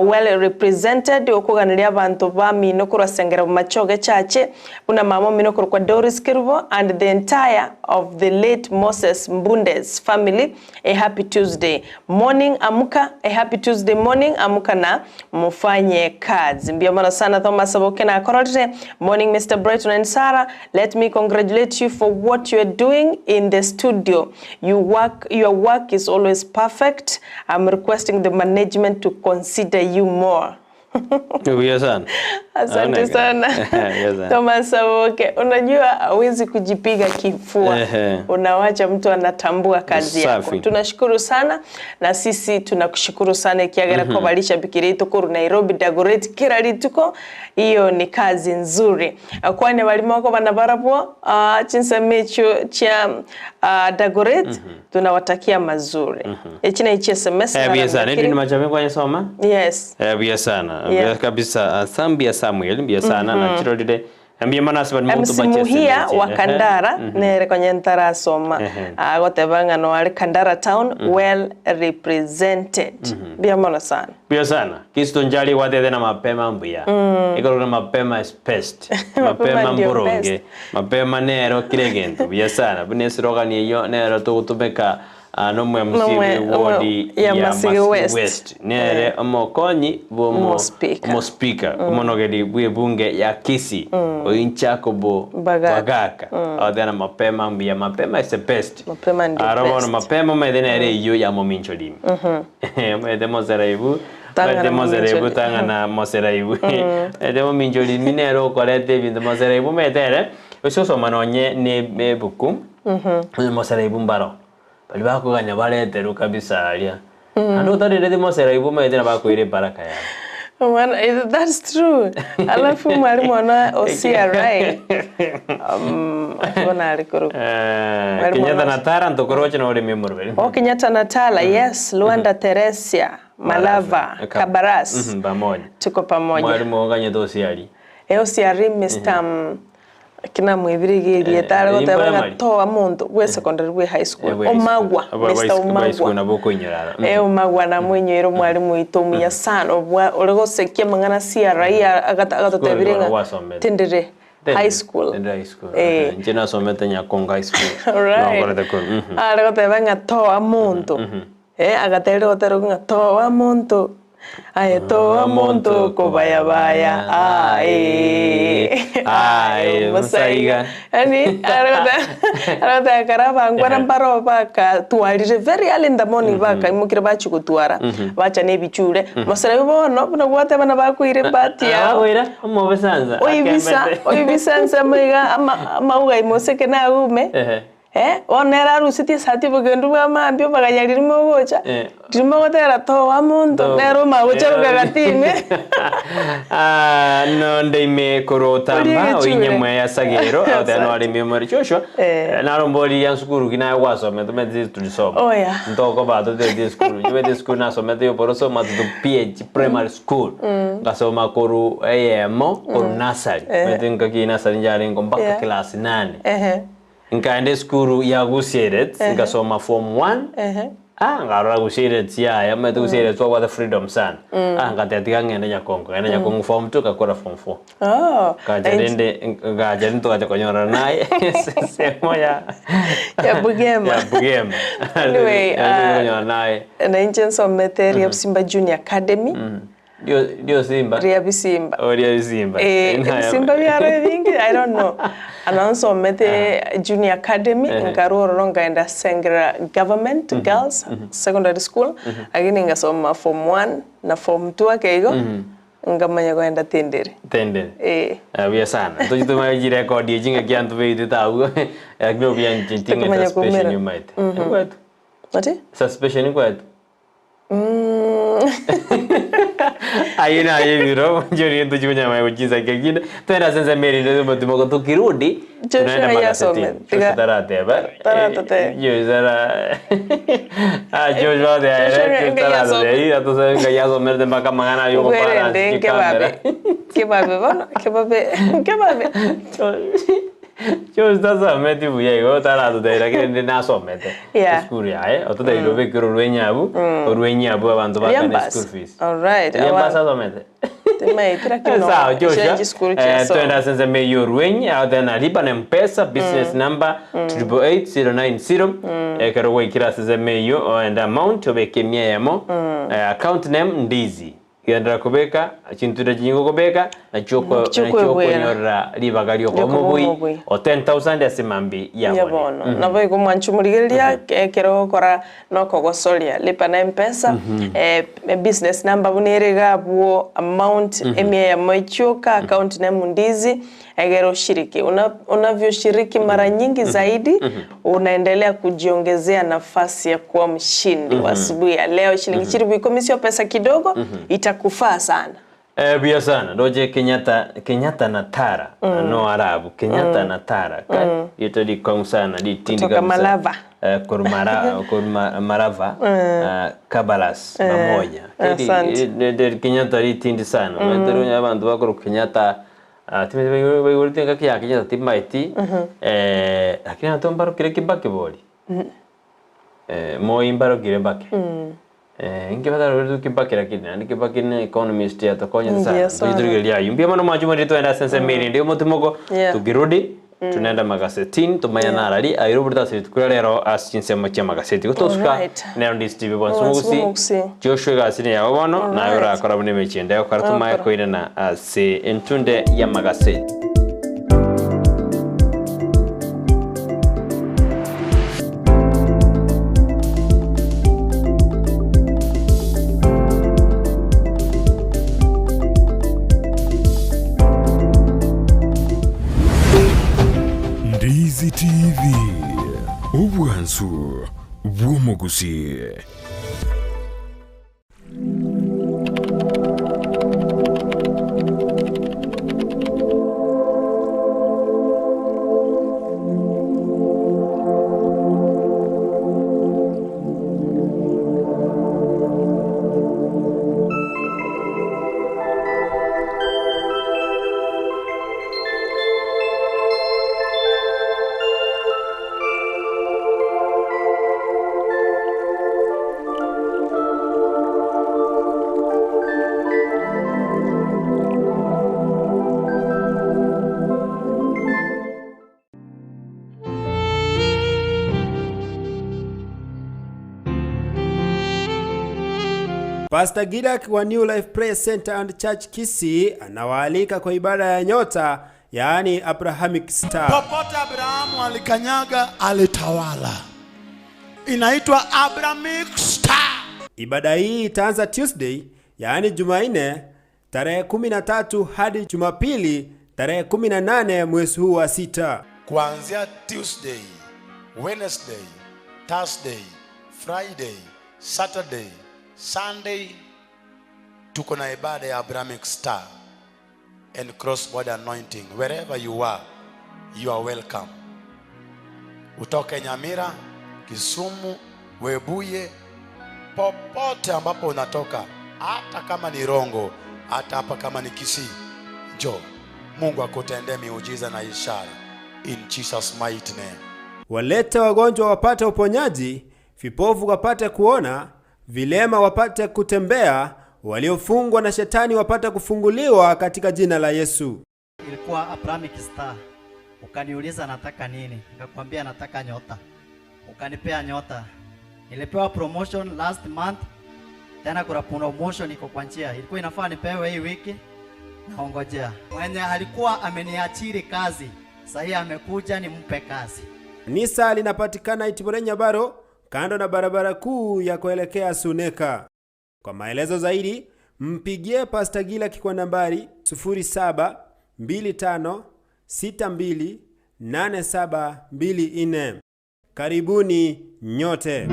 well represented okoganeria abanto bamino korwa Sengera Bomachoge Chache buna mama omino korokwa Doris Kerubo and the entire of the late Moses Mbundes family A happy Tuesday morning amuka A happy Tuesday morning amuka na mofanye kazi mbuya mono sana Thomas Oboke nakororire Morning Mister Brighton and Sarah let me congratulate you for what you are doing in the studio you work your work is always perfect I'm requesting the management to consider you more Buya sana. Asante Aoneka. sana Buya sana. Thomas Saboke, unajua hawezi kujipiga kifua, Ehe. unawacha mtu anatambua kazi yako. Safi. Tunashukuru sana na sisi tunakushukuru sana ikiagera mm -hmm. kobalisha bikiri tukuru Nairobi Dagoretti kila rituko iyo ni kazi nzuri kwane balimo ko bana barabwo uh, chinsemo echio chia uh, Dagoretti mm -hmm. tunawatakia mazuri mm -hmm. Echi na ichi SMS Eh, buya sana. Edwin Machabe kwa soma? Yes. Eh, buya sana. Yeah. Buya kabisa. Sambia Samuel, buya sana na chirorire. Mbuya mana ase bari MC mogotoba chese Muhia meche. wa Ehe. Kandara nere konya ntarasoma Ehe. agoteba ng'a no are Kandara town well represented mbuya mono sana Mbuya sana. Kristo njali watete na mapema mbuya. Ekero na mapema is best. Mapema Mapema ndio mboronge. best. Mapema nero kire gento. Buya sana. Buna esirogani eyo nero togotomeka ah, nomwe MC Nomwe- wodi ya ya Masigi Masigi West. West. Nere omokonyi bwomo Omospika. omospika omonogeri bw'ebunge ya Kisii oinchakobo Bagaka. Bagaka. Athena mapema mbuya mapema is the best. Mapema ndio Aro bono best. mapema omanyete nere eyio ya momincho rimi. Omanyete moseraibu Tang'ana omanyete moseraibu momincho tang'ana moseraibu. Omanyete momincho rimi nere okoreta ebinto moseraibu omanyete ere ase osoma nonye na ebuku onye moseraibu mbaro baria bakoganya bareterwe kabisa aria. Naende otarereti moseraibu omanyete nabo akoira ebaraka yabo. Omwana, eh, that's true. Alafu mwalimu ono o CRI um, bono are korokwa Eh, Mwalimu Kenyatta ono na Tara ntokoroche na oremi omoroberi. Oh, Kenyatta na Tala, yes, Luanda Teresia, Malava, Kabaras. Pamoja. Tuko pamoja. Mwalimu oganyete osiari. Eh, osiari Mr. mm, kina mwibirigie erieta are Eh, goteba ng'a primary. toa monto bwe secondary bwe high school Omagwa, Mr. Omagwa. nabo okoinyora aro. Eh, Omagwa namwenyoire omwalimu oito omuya sana obwa ore gosekia amang'ana CRE agatotebire School ng'a gwasomete. tendere high school. Tendere high school. Eh. Inche nasomete Nyakongo high school. Alright. Nonkorete korwa. Are goteba ng'a toa monto. Eh, agaterire gotera ng'a toa monto. Aye toa omonto okobayabaya, aye, aye mosaiga. Yaani arigoteba ekero abangwana mbaro bakatwarire very early in the morning bakaimokire bachia gotwara, bacha na ebichure, moserebi bono buna gwateba nabo akoira ebahati yao. Akoira omobesansa Oibisa, akembete. oibisa ensemo iga ama amauga ime oseke nagume. Ehe. Eh, bono nere arusetie esati obogendu bwa mambia obaganya ririmo ogocha, Eh. ririmo ogotera toa monto, Toa. nere omanye gocharuka gati ime. Ah, nonde ime korwa Orie otamba egechure. oinye mweya sagero oteba Asante. noremia omore Joshua Eh. narombori ya sukuru ki naye gwasomete omanyete sisi tulisoma Oh, yeah. ntoko totete esukuru inche omanyete esukuru nasomete ya oboroso matutu PH primary school ngasoma korwa eyemo korwa nursery omanyete ngaki nursery njarenge mpaka Yeah. class nane Ehe. Nkaenda esukuru ya Gusii Elite, nkasoma form one, ah, nkarora Gusii Elite yaya, omanyete Gusii Elite twabwate freedom sana. Ah, ngateba tiga ng'ende Nyakongo, nkaenda Nyakongo form two, nkakora form four. Oh, Nkacha rende, nkacha rende togacha konyorana naye ensemo ya Ya Bugema. ya Bugema. Anyway, Konyorana naye. na inche nsomete Riabisimba Junior Academy. Rio rio simba. Ria bisimba. Oh, ria bisimba. Eh, ebisimba biaro ebinge, I don't know. Ana nsomete Junior Academy, nkarwa ororo nkaenda Sengera Government Girls Secondary School, lakini ngasoma form 1 na form 2 ake igo, ngamanya koenda Tendere. Tendere. Eh. Eh, buya sana. Tochitumare chirekodi echi ng'aki anto beitete abwo. Lakini obuya inche nting'e Tokomanya suspension koumera. nyumaete. Ekwetu. Ati? Suspension ekwetu. Aye naye ebiro njori tochikonyama gochinsa kekinde twende ase ensemo erinde tomotimoko tukirudi Joshua tunaenda yasome. magazetini Tiga- Joshua tarateba Taratoteba. Joshua tara Ah, Joshua de Joshua aire ngai yasome. taratoteba yasomerete mpaka amang'ana aria okopara Bwerende ase nkebabe. chikamera Kebabe bono, kebabe, kebabe. Joshua tasometi buya igo taratotebia lakini rende nasomete Yeah. esukuru yaye ototebirie obekere orwenyabu orwenyabu abanto bakane Riambas. school fees Alright. Riambas asomete Timaitira kino. Sawa, Joshua. Chisukuru Eh, chiasoma. twende ase ensemo eywo orwenyi aho tena lipa na mpesa business number 888090 ekero gwaikire ase ensemo eywo oende amount obeke emia eyemo eh, account name ndizi genderera kobeka chinture chinyinga okobeka nachio oko- Nachio nachio okoebwera. okonyorera ribaga riokoba Riokoba omobui omobui. o 10000 ase mambi Ya yabone bono nabo igo mwanchi omorigereria ekero ogokora na okogosoria lipa na mpesa eh, business number buna ere iga abwo amount emia eyemo echioka account name ndizi egere oshiriki Una- unavyoshiriki mara nyingi zaidi unaendelea kujiongezea nafasi ya kuwa mshindi wa asubuhi ya leo shilingi chiribu ikomi sio pesa kidogo itakufaa sana Eh, buya sana ndoche Kenyatta Kenyatta na Tara no Arabu Kenyatta na Tara ka rito rikong'u sana ritindi Kutoka kabisa. Malava. Eh, korumara koruma Marava eh, Kabalas pamoja Keri- asante. Kenyatta ritindi sana mm. Abantu bakora Kenyatta ah, timbaigorete ngaki ya Kenyatta timbaeti eh, lakini abanto mbarokire Kibaki bori eh, Moi mbarokire Mbaki Eh, inki batarorire Kibaki lakini naende Kibaki ne economist yatokonyete sana Ndiyo sana. toiturigeria ayo mbuya mono mwancho mwendire twende ase ensemo ere ende omotimoko Yeah. tukirudi tunaenda magasetini tumanya narari airo buri tasiri tukura rero ase chinsemo chia magaseti gotosuka Alright. nero ndi Steve Bonsi Bonsi Mugusi Mugusi. Joshua gasini yago bono naye Alright. orakora buna emechie ende okora tumaye Orakora. koirana ase entunde ya magaseti Ndizi TV, obwansu bw'omogusi. Pastor Gidak wa New Life Prayer Center and Church Kisii anawaalika kwa ibada ya nyota, yaani Abrahamic Star. Popote Abrahamu alikanyaga alitawala. Inaitwa Abrahamic Star. Ibada hii itaanza Tuesday, yaani Jumanne tarehe 13 hadi Jumapili tarehe 18 mwezi huu wa sita. Kuanzia Tuesday, Wednesday, Thursday, Friday, Saturday, Sunday tuko na ibada ya Abrahamic Star and cross border anointing. Wherever you are, you are welcome. Utoke Nyamira, Kisumu, Webuye, popote ambapo unatoka, hata kama ni Rongo, hata hapa kama ni Kisii, njoo. Mungu akutendee miujiza na ishara in Jesus mighty name. Walete wagonjwa wapate uponyaji, vipofu wapate kuona, vilema wapate kutembea, waliofungwa na shetani wapate kufunguliwa katika jina la Yesu. Ilikuwa Abrahamic Star. Ukaniuliza nataka nini, nikakwambia nataka nyota, ukanipea nyota. Nilipewa promotion last month, tena kuna promotion iko kwa njia, ilikuwa inafaa nipewe hii wiki, naongojea. Mwenye alikuwa ameniachiri kazi sahii amekuja nimpe kazi. Kanisa linapatikana Itiborenya Nyabaro, kando na barabara kuu ya kuelekea Suneka. Kwa maelezo zaidi, mpigie Pastor Gilaki kwa nambari 0725628724. Karibuni nyote.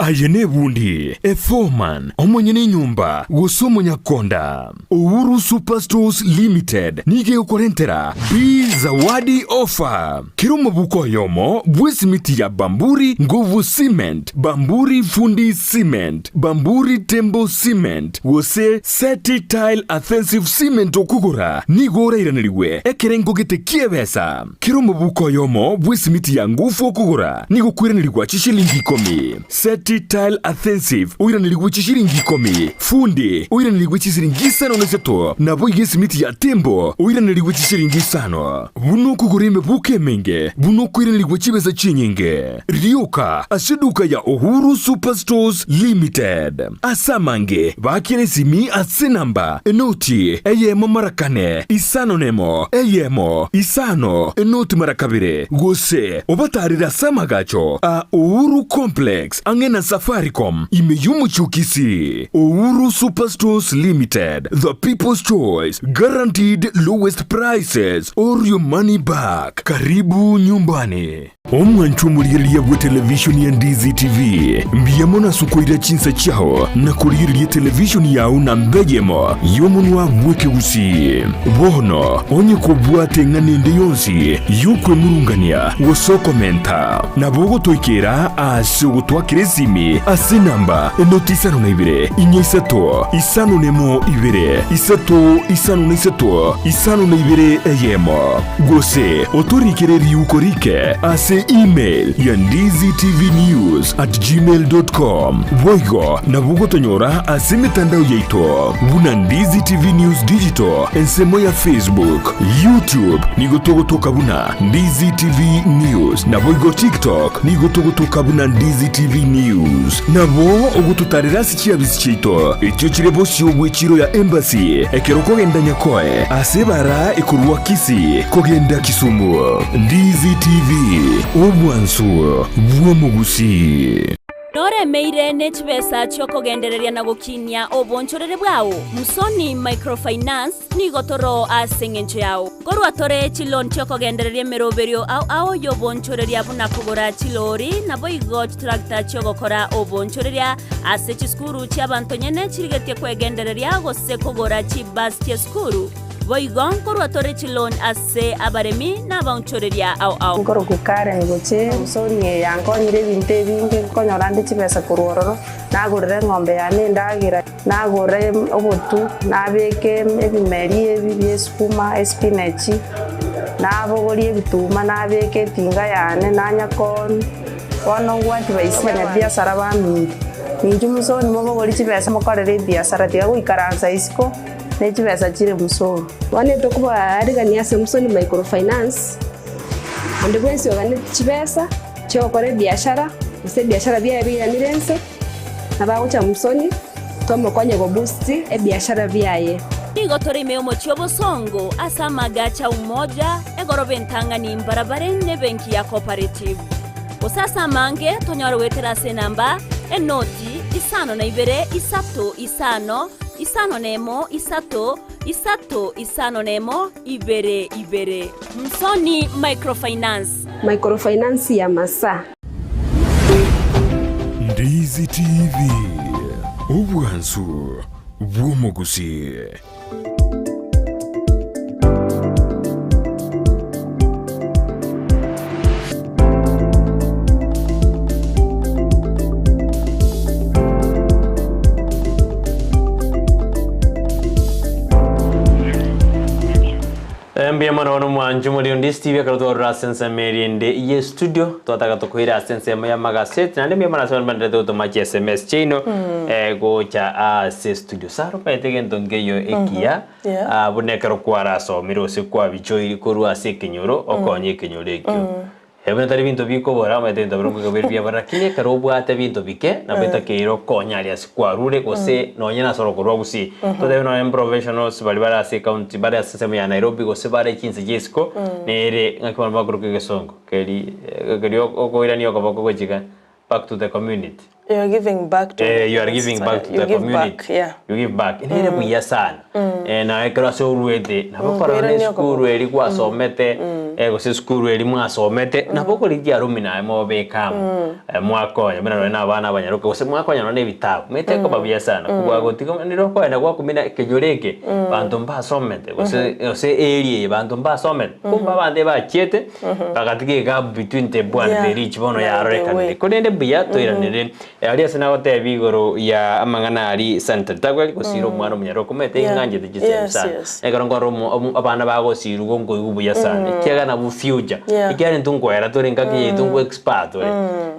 Aye nebundi, eforeman, omonyene enyomba, gose omonyakonda. Uhuru Superstores Limited nigo egokorentera Bi Zawadi Offer. Kera omobuko oyomo bw'esimiti ya Bamburi Nguvu Cement, Bamburi Fundi Cement, Bamburi Tembo Cement, gose Seti Tile Adhesive Cement okogora nigo orairanerigwe ekerengo gete ki'ebesa. Kera omobuko oyomo bw'esimiti ya Nguvu okogora nigo okoiranerigwa chishilingi ikomi. Seti Tile Adhesive oiranerigwe chishilingi ikomi. Fundi oiranerigwe chisiringi isano na isato. Naboigo esimiti ya Tembo oiranerigwe chishilingi isano. Buna okogora emebuko emenge, buna okoiranerigwa chibesa chinyinge. Rioka ase eduka ya Uhuru Superstores Limited. Ase amange, baakera esimi ase enamba enoti eyemo mara kane, isano nemo, eyemo, isano, enoti mara kabere, gose obatarere ase amagacho a Uhuru Complex ang'e na Safaricom ime y'omochie o Kisii. Uhuru Superstores Limited, the people's choice, guaranteed lowest prices or your money back. Karibu nyumbani. Omwancho omorigereria bw'etelevishoni ya Ndizi TV, mbuya mono ase okoira chinsa chiao na korigereria etelevishoni yao namba eyemo y'omonwa bw'ekegusii. Bono, onye kobwate eng'ana ende yonsi y'okwemurungania gose okomenta, nabo ogotoikera ase ogotwakera esimi ase enamba enoti isano na ibere, inya isato, isano nemo ibere, isato isano na isato, isano na ibere eyemo. Gose otorikere riuko rike ase email ya ndizitvnews at gmail dot com. Boigo nabo ogotonyora ase emetandao yaito buna Ndizi TV News Digital ensemo ya Facebook, YouTube nigo togotoka buna Ndizi TV News naboigo TikTok nigo togotoka buna Ndizi TV News. Nabo ogototarera ase chiabisi chiaito echio chire bosio bw'echiro ya Embassy ekero okogenda Nyakoe ase ebara ekorwa Kisii kogenda Kisumu. Ndizi TV, obwansu bw'omogusii. Noremeire ne chibesa chi'okogendereria na gokinia obonchoreri bwao? Musoni Microfinance nigo toroo ase engencho yao. Korwa tore chiloan chi'okogendereria emeroberio ao ao y'obonchoreria buna kogora chilori naboigo chitractor chi'ogokora obonchoreria ase chisukuru chi'abanto nyene chirigetie kwegendereria gose kogora chibus chi'esukuru. Boigo nkorwa tore chiloan ase abaremi na abaonchoreria ao ao. Nkorokwa Karen gochia Musoni eye yankonyire ebinto ebinge, nkonyora nde chibesa korwa ororo, nagorera eng'ombe yane endagera, nagora obotu, nabeka ebimeri ebi bia esukuma, espinach, nabogoria ebituma nabeka etinga yane nanya kooni, bono ngwati baisia abanyabiasara baminto. Ninchu musoni mobogori chibesa mokorere ebiasara, tiga goikaransa isiko ne chibesa chire musoni. Bono etokobaarigania ase Musoni Microfinance, onde bwensi oganeti chibesa chi'ogokora ebiashara, gose ebiashara biaye biiranire inse, nabo agocha Musoni tomokonye goboost ebiashara biaye. Nigo tore ime y'omochie obosongo ase amagacho a Umoja, egoroba entang'ani mbarabare nebenki ya Cooperative. Gose ase amange tonyore goetera ase enamba, enoti, isano na ibere, isato, isano, isano nemo, isato, isato, isano nemo, ibere, ibere. Msoni Microfinance. Microfinance ya Masaa. Ndizi TV, obwansu bw'omogusii. Mbuya mono bono mwancho mori onde Steve ekero twarora ase ensemo eria ende ye studio twataka tokoira ase ensemo ya magaseti naende mbuya mono ase abanto banderete gotoma chi sms chiaino eh, gocha ase studio Sara omanyete egento nkeiyo ekiya Yeah. ah, buna ekero kwarasomire gose kwabichoiri korwa ase ekenyoro okonye ekenyoro ekio Ebio tari binto bikobora, omanyete ebinto bire ngoika bire biabora, lakini ekero obwate ebinto bike, nabo etakeire okonye aria ase kwarure gose nonye nase oroko rwa Gusii. Totebe nonye professionals baria bare ase ecounty bare ase ensemo ya Nairobi gose bare chinse chia isiko, nere ng'aki bono bakorokwa egesongo keri keria okoirania okoboko gochika back to the community. You are giving back to Eh, you are giving back to you the give community. back, yeah. You give back. Nere buya sana. Eh, naye ekero ase oruete, nabo korora na koirania esukuru okoboko. eri gwasomete, eh, gose esukuru eri mwasomete, nabo okorigia alumni naye mobeke amo. Eh, mwakonya, buna nonye na abana abanyaroka, gose mwakonya nonye na ebitabu. Omanyete ekoba buya sana. Kobua gotiga nere okoenda gwakumina ekenyoro eke, banto mbasomete, gose gose area eye banto mbasomete. Kumbe abanto ebachiete, Bagatiga egap between the poor and the Yeah, rich bono by the yarorekanire. way. Korende mbuya toiranere aria ase nagotebia igoro ya amang'ana aria sanitary towel gosira omwana omonyaroka omanyete Yeah. ing'anchete chisemi Yes, sana. yes. Ekero nkorora omo omo abana bagosirwa nkoigwa buya sana ekiagera nabwo future. Yeah. Ekiagera intwe nkoera tore engaki yaito nko expire tore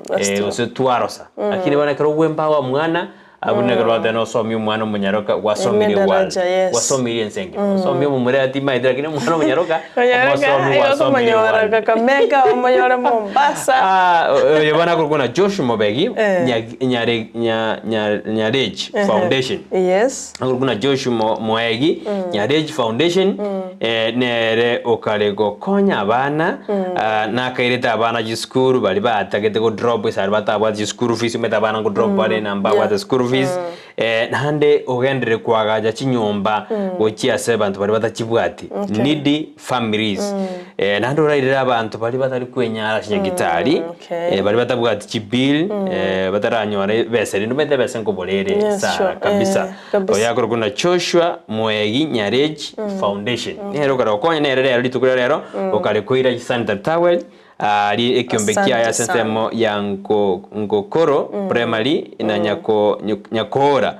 that's true. gose twarosa. Lakini bono ekero ogwempower omwana Abwo nekero bateba nosomie omwana omonyaroka gwasomirie Ime world, daraja, yes. gwasomirie ense engima. Osomie omomura timaeti lakini omwana omonyaroka Onyaroka, omosomi igo gwasomirie okomonyora world. Kakamega, omonyore Mombasa. Ah, oyo bono akorokwa na Josh Mobegi Eh. Nya- Nyare- Nya- Nya- Nyarech Foundation. Yes. Akorokwa na Josh Mo- Moegi Nyarech Foundation eh, nere okare gokonya abana ah, nakairete abana chisukuru baria batagete go drop ase aria batabwate chisukuru fees omanyete abana ngo drop bare na mbabwate school fees eh, naende ogenderere koagacha chinyomba gochia ase abanto baria batachibwati needy families eh, naende orairere abanto baria batari kwenyara ase nyagitari okay. eh, baria batabwati chibill eh, bataranyora ebesa rende omanyete ebesa nkobora ere Yes, sana sure. kabisa Eh, kabisa. Oyo akorokwa na Joshua Moegi Nyarechi Foundation. Nere okare gokonya nere rero rituko ria rero okare koira sanitary towel aria ekiombe Asante kiaye ase sana. ensemo ya Nko- Nkokoro Primary na Nyako Nyo- Nyakoora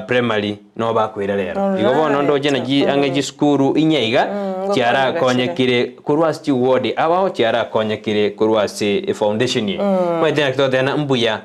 Primary no bakoira rero. Igo bono ndoche nachi ang'e chisukuru inye iga chiarakonyekire korwa ase chiward abao chiarakonyekire korwa ase efoundation eye. Omanyete naki togoteba mbuya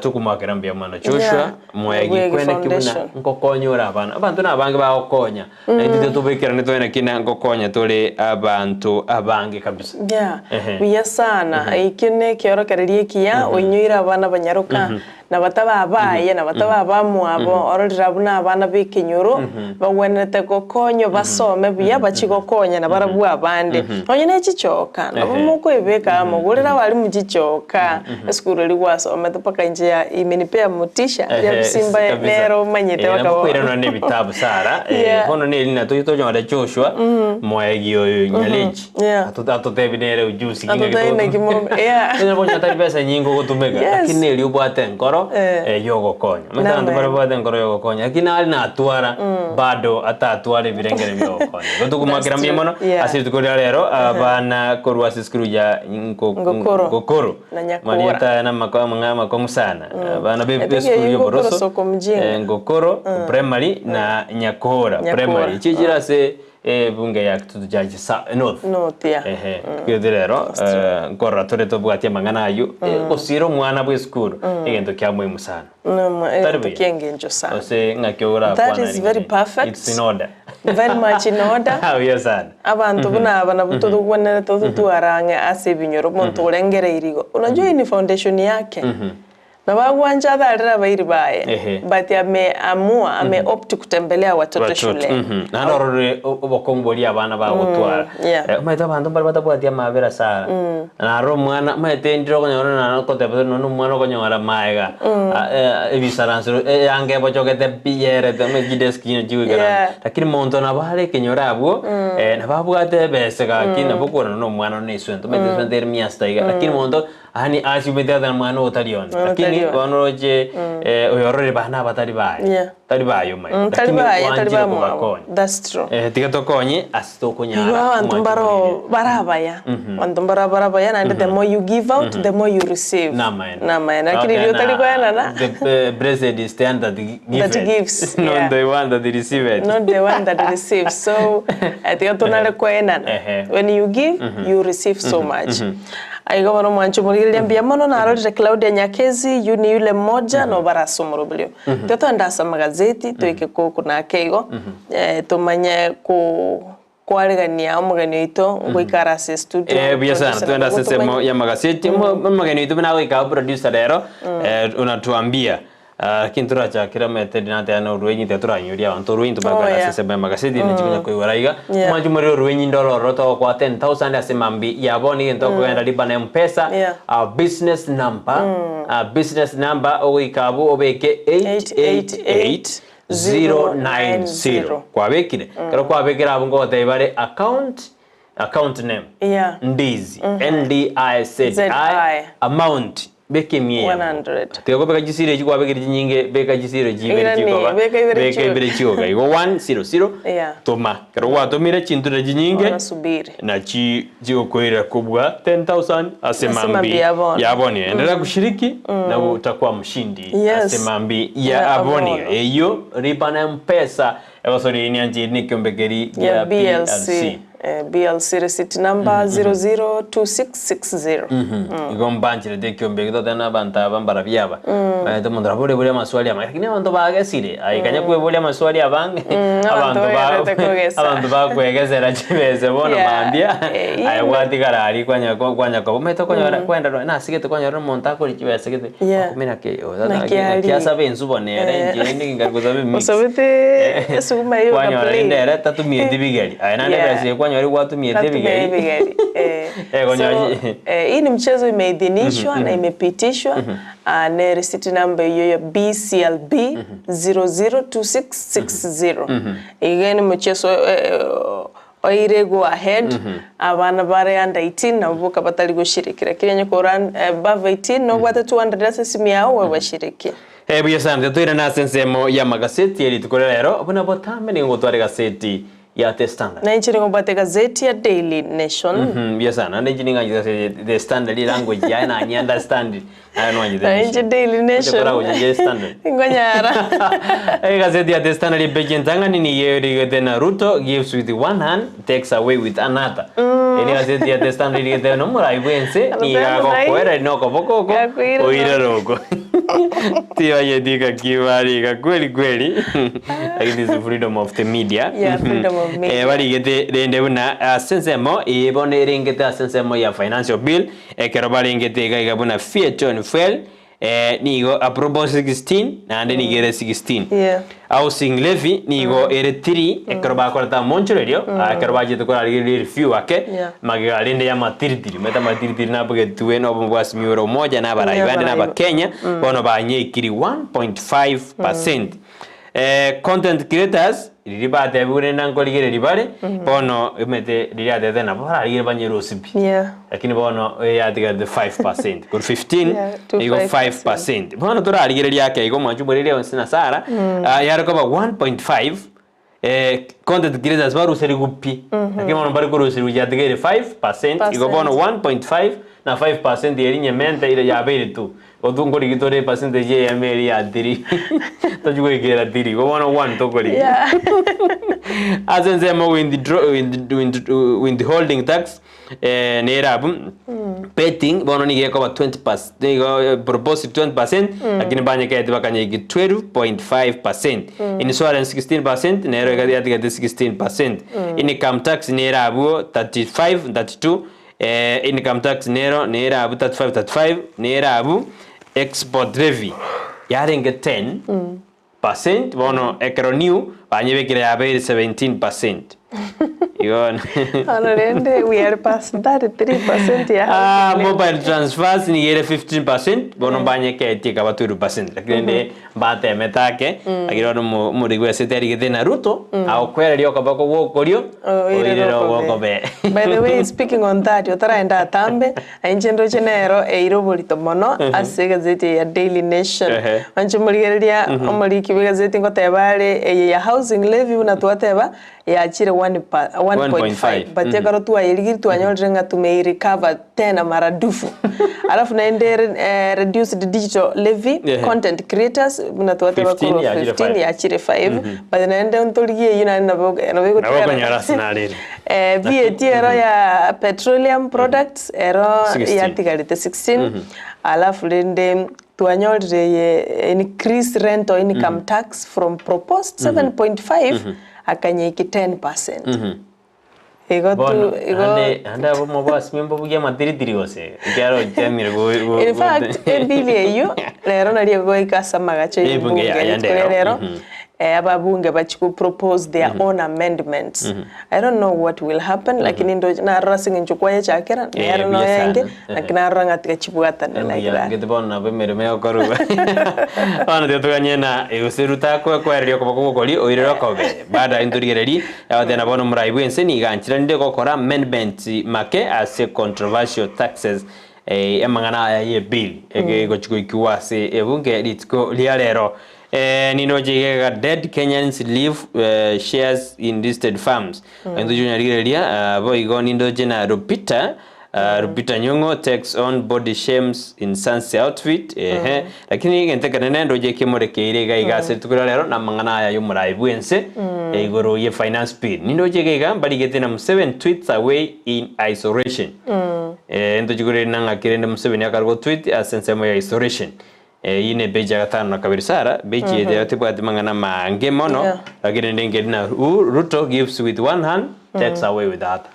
Tokomoakera mbuya mono Joshua Yeah, Mwegi Mwegi kwene ki buna Foundation. nkokonya ore abana abanto na abange bagokonya na intwe tobekerane twene ki na nkokonya tore abanto abange kabisa Yeah, Ehe. buya sana ekio ne ekiorokererio ekiya oinyoire abana banyaroka na bataba abaye na bataba abamwabo ororire abwo na abana ba ekenyoro bagwenerete gokonywa basome buya bachie gokonya nabarabwo abande nonye ne chichoka nabo Ehe. mokoebeka amo gorera abarimu chichoka Esukuru eria gwasomete mpaka inche ya imenipea motisha ya Ehe, bisimba kabisa. nere omanyete Eh, mpaka nabo bono. koiranwa na ebitabu Sara eh, Yeah. bono neri natoi tonyore Joshua moegi oyo Nyalechi Yeah. Atotebi nere ujuzi ki ng'aki Atotebi naki mo- yeah. Onye konya tari besa nyinge ogotumeka Yes. lakini neri obwate enkoro Eh. eh, yogokonya omanyete abanto Namen. bare babwate enkoro yogokonya lakini nari natwara bado atatwara ebirengere biogokonya igo tokomoakera That's mbuya true. mono Yeah. ase rituko ria rero abana korwa ase esukuru ya Ngokoro. Ngokoro Na Nyakora. Marieta aya namako amang'ana amakong'u sana abana be Etoki esukuru eyio ya Ngokoro Boroso soko mjinga. eh, Ngokoro primary na Nyakora Nyakora. primary echi chire ase. Ebunge ya Kitutu Church sa North. North, yeah. Ehe, gete rero eh, nkorora tore tobwati amang'ana ayio eh, gosira omwana bwa esukuru egento kia muhimu sana. Nomo- Tari egento buya. kia engencho sana. Ose ng'aki orakwana That is very ring'ana. perfect. It's in order. Very much in order. Buya sana. Abanto buna aba nabwo totogwenerete totware ang'e ase ebinyoro, omonto orengereiri igo. Unajua hii ni foundation yake. Nabo agwancha atharere abairi baye, Ehe. but ameamua, ameopt kutembelea watoto Watoto, shule. mhm. Naende orore o- obokong'u boria abana bagotwara. yeah. Eh, omanyete abanto mbare batabwati amabera sana. Naro omwana, omanyete ndire okonyora naro okoteba nonye omwana okonyora maega, ah, eh, ebisaransero eyanga ebochogete pi yerete omanyete chidesk chino chigoikerana. Yeah. Lakini monto nabo are ekenyoro abwo, nabo abwate ebese gaki, nabo okonyora na omwana one eswenta, omanyete eswenta ere mia sita iga, lakini monto Yaani asibete ata mwana otari onde. Mwana Lakini otari onde. bono oroche eh, oyo orore bana abatari baye. Yeah. Tari baye omaye. Mm, tari Lakini baye, tari wanchire bamwabo. kobakonya. That's true. Eh, tiga tokonye ase tokonyara. Igo abanto omwancho mbaro omoriri. barabaya abanto mbaro barabaya naende the more you give out the more you receive Namaene. namaene lakini riria otari koenana The blessed is the hand that giveth. That gives, Not yeah. the one that receiveth. not the one that receives so eh, tiga tonare koenana Ehe. when you give you receive so much Aiga bono mwanche omorigereria mbuya mono narorire Claudia Nyakezi yu ni yule mmoja nobare ase omoroberio. Tiga togende ase amagazeti toike kokuna ake igo tomanye ko koaregania omogeni oito ngoika are ase estudio Eh, buya sana producer twende ase nabo ensemo gotomanya. ya magaseti omogeni oito buna agoika producer rero unatuambia Ah, lakini torachakere omanyete nateba na orwenyi tiga toranyoria abanto orwenyi tobare Oh, kogenda ase yeah. ensemo ya magaseti mm. Nachikonya koigora iga Yeah. mwanche more orwenyi ndore ororo togokoa 10000 ase mambi ya bono egento okogenda lipa na mpesa Yeah. ah, business number ah, business number ogoika abwo obeke 888 090 kwabekire ekero kwabekire abwo ngogotebia bare account account name Yeah. ndizi N-D-I-Z-I Z-I. amount beka emia eyemo. 100. Tiga kobeka chisiro echi kwabekire chinyinge beka chisiro chibere Irani, chikoba beka ibere beka chioka. ibere chioka igo 100 Yeah. toma kero gwatomire chinture chinyinge Wanasubiri. nachi chigokoira kobua 10000 ase Ase mambi mambi ya bono. ya bono endelea kushiriki na utakuwa mshindi Yes. ase mambi ya Ya aboni abono. eyo ripa na mpesa Egosori nianchiri nekiombe keri Ya gia BLC. BLC. Eh, BLC receipt number 002660. Igo mbanchirete ekiombe eki totebe na abanto aba mbarabia aba. Omanyete omonto nabo oreboria amaswali amange lakini abanto bagesire aye kanya kweboria amaswali abange abanto abanto ba bagerete kogesa. abanto bakoegesera chibese bono Yeah. mambia Eh, aye inde. gwatigara aria kwanya kwanya koba omanyete okonyora kwenda nonya nasigete kwanyora omonto akoria chibesa gete Yeah. okumenya ki Naki aria. naki asabe ensu bono ere Eh. inche inde ngari gosaba emix. Osabete esukuma yoka Kwanyora plain. rende ere tatumieti bigeri. Aye naende Yeah. ebesa eye kwanyora gwatumiete Katumia ebigeri. ebigeri. Eh. Eh, konyora So, chi- eh, hii ni mchezo imeidhinishwa na imepitishwa ah, ne receipt number hiyo ya BCLB 002660. Iga ni mchezo eh, oire go ahead abana bare under 18 nabo boka batari goshiriki lakini onye kora above 18 nobwate 200 ase esimu yao webashiriki. Eh, buya sana toirane ase ensemo y'amagaseti ye rituko ria rero buna botambe nigo ngotwara egaseti ya The Standard. Na inche nigo mbwate egazeti ya Daily Nation. Mhm, buya sana naende inche nigo ng'anchete ase The Standard elanguage yaye nanye understand naye nwanchete Na inche Daily Nation. Oche koragocha Standard. Nkonyara. Egazeti ya The Standard epeji entang'ani nigo erigete na Ruto gives with one hand takes away with another. Eri egazeti ya The Standard erigete na omorai bwense nigo agokoera na okoboko oko Gakoirana. oirere oko. Tibayeti gaki bariga kweli kweli. Lakini this is freedom of the media. Yeah, freedom of media. Eh, barigete rende buna ase ensemo eye bono erengete ase ensemo ya financial bill ekero barengete iga iga buna fiat on fuel eh, nigo approval 16 naende nigo ere 16 Yeah. housing levy nigo ere 3 ekero bakoreta omonchorerio ah, ekero bachete korarigereria review ake Yeah. magega rende ya amatiritiri omanyete amatiritiri nabogetwe na obomo bwa Azimio la Umoja na abarai Yeah, bande na abarai. abakenya bono banyeikiri 1.5 percent Eh, content creators riria batebigwe rende nkorigereria bare bono omanyete riria atebete nabo bararigereria banyerose pi Yeah. lakini bono yatigarete 5% korwa 15 Yeah, to igo 5%. 5% bono torarigereria ake igo mwanche omoreri onsi na Sarah ah, yare koba 1.5 eh, content creators baruserigwe pi lakini bono mbari koruserigwa yatigaire 5% igo bono 1.5 na 5% eri nyemente ire yabeire 2. Igo nkorigi tore epercentage eyemo eria ya 3 tochi goikera 3 igo bono 1 tokorigi. Yeah. Ase ensemo withdraw withholding tax eh, nere abwo betting bono nigo ekoba 20 nigo eh, proposed 20% lakini banyekete bakanyeki 12.5% insurance 16% nero iga yatigete 16% income tax nere abwo 35 32 eh, income tax nero nere abwo 35 35 nere abwo export levy yarenge 10 percent bono ekero new banyebekire yabeire 17 percent igo Bono rende we are past 33% ya Ah, housing levy. mobile transfers nigo ere 15 percent bono mbanyeketie ekaba 20 percent lakini rende mbatemete ake lakini bono omo- omorigi bwesete arigete na Ruto agokwereria okoboko gwa okorio oirere ogwokobee By the way, speaking on that, otaraenda atambe, Inche ndoche nero eire oborito mono ase egazeti eye ya Daily Nation. Ehe. Inche morigereria omoriki bw'egazeti ngoteba are eye ya housing levy buna twateba yachire 1.5 but ekero twayerigirie twanyorire ng'a tumeirecover tena maradufu. Alafu naende ere reduced digital levy Ehe. content creators buna twateba 15 korwa yachire 15 five. yachire 5 but naende ntorigie eyio naende nabo nabo Nabo egotigara okonyora ase narere. VAT ero ya petroleum products ero 16. yatigarete 16 alafu rende twanyorire eye increase rental income tax from proposed 7.5 akanyeiki 10%. Igo tu Bono, igo ande ande abo mobasime mbobugia amatiritiri gose ekiagera ochiamire go- go- In fact, ebili eyio rero nario egoika ase amagacho Ebunge y'ebunge ya- rituko yande ria ero. rero ababunge bachie go propose their own amendments. I don't know what will happen lakini ndoche narora ase eng'encho kwayechakera nero buya noyenge sana. lakini narora ng'a tiga chibwatane like Mbuya, that. ngete bono nabo emeremo egokorwa. Bono tiga toganye na gose Ruto akwe kwereria okoboko gwokoria oirere okobe. Baada intorigererie agoteba bono omorai bwense nigo anchiranire gokora amendments make ase controversial taxes amang'ana aya ye bill egochi goikiwa ase ebunge rituko ria rero. Nindoche iga iga dead Kenyans leave shares in listed firms. Intoche onyarigereria boigo nindoche na Lupita Lupita Nyong'o takes on body shames in Sansi outfit ehe lakini egento ekenene ndoche kemorekeire iga iga ase rituko ria rero na amang'ana aya y'omorai bwense igoro ye finance bill. Nindoche iga iga mbarigete na Museveni tweets away in isolation. Ntochi korende na ng'aki rende Museveni akare gotweet ase ensemo ya isolation. Eyio ne page ya gatano na kabere Sarah, page eye tero tebwati mang'ana mange mono, Yeah. lakini rende nkeri na Ru- Ruto gives with one hand, takes away with the other.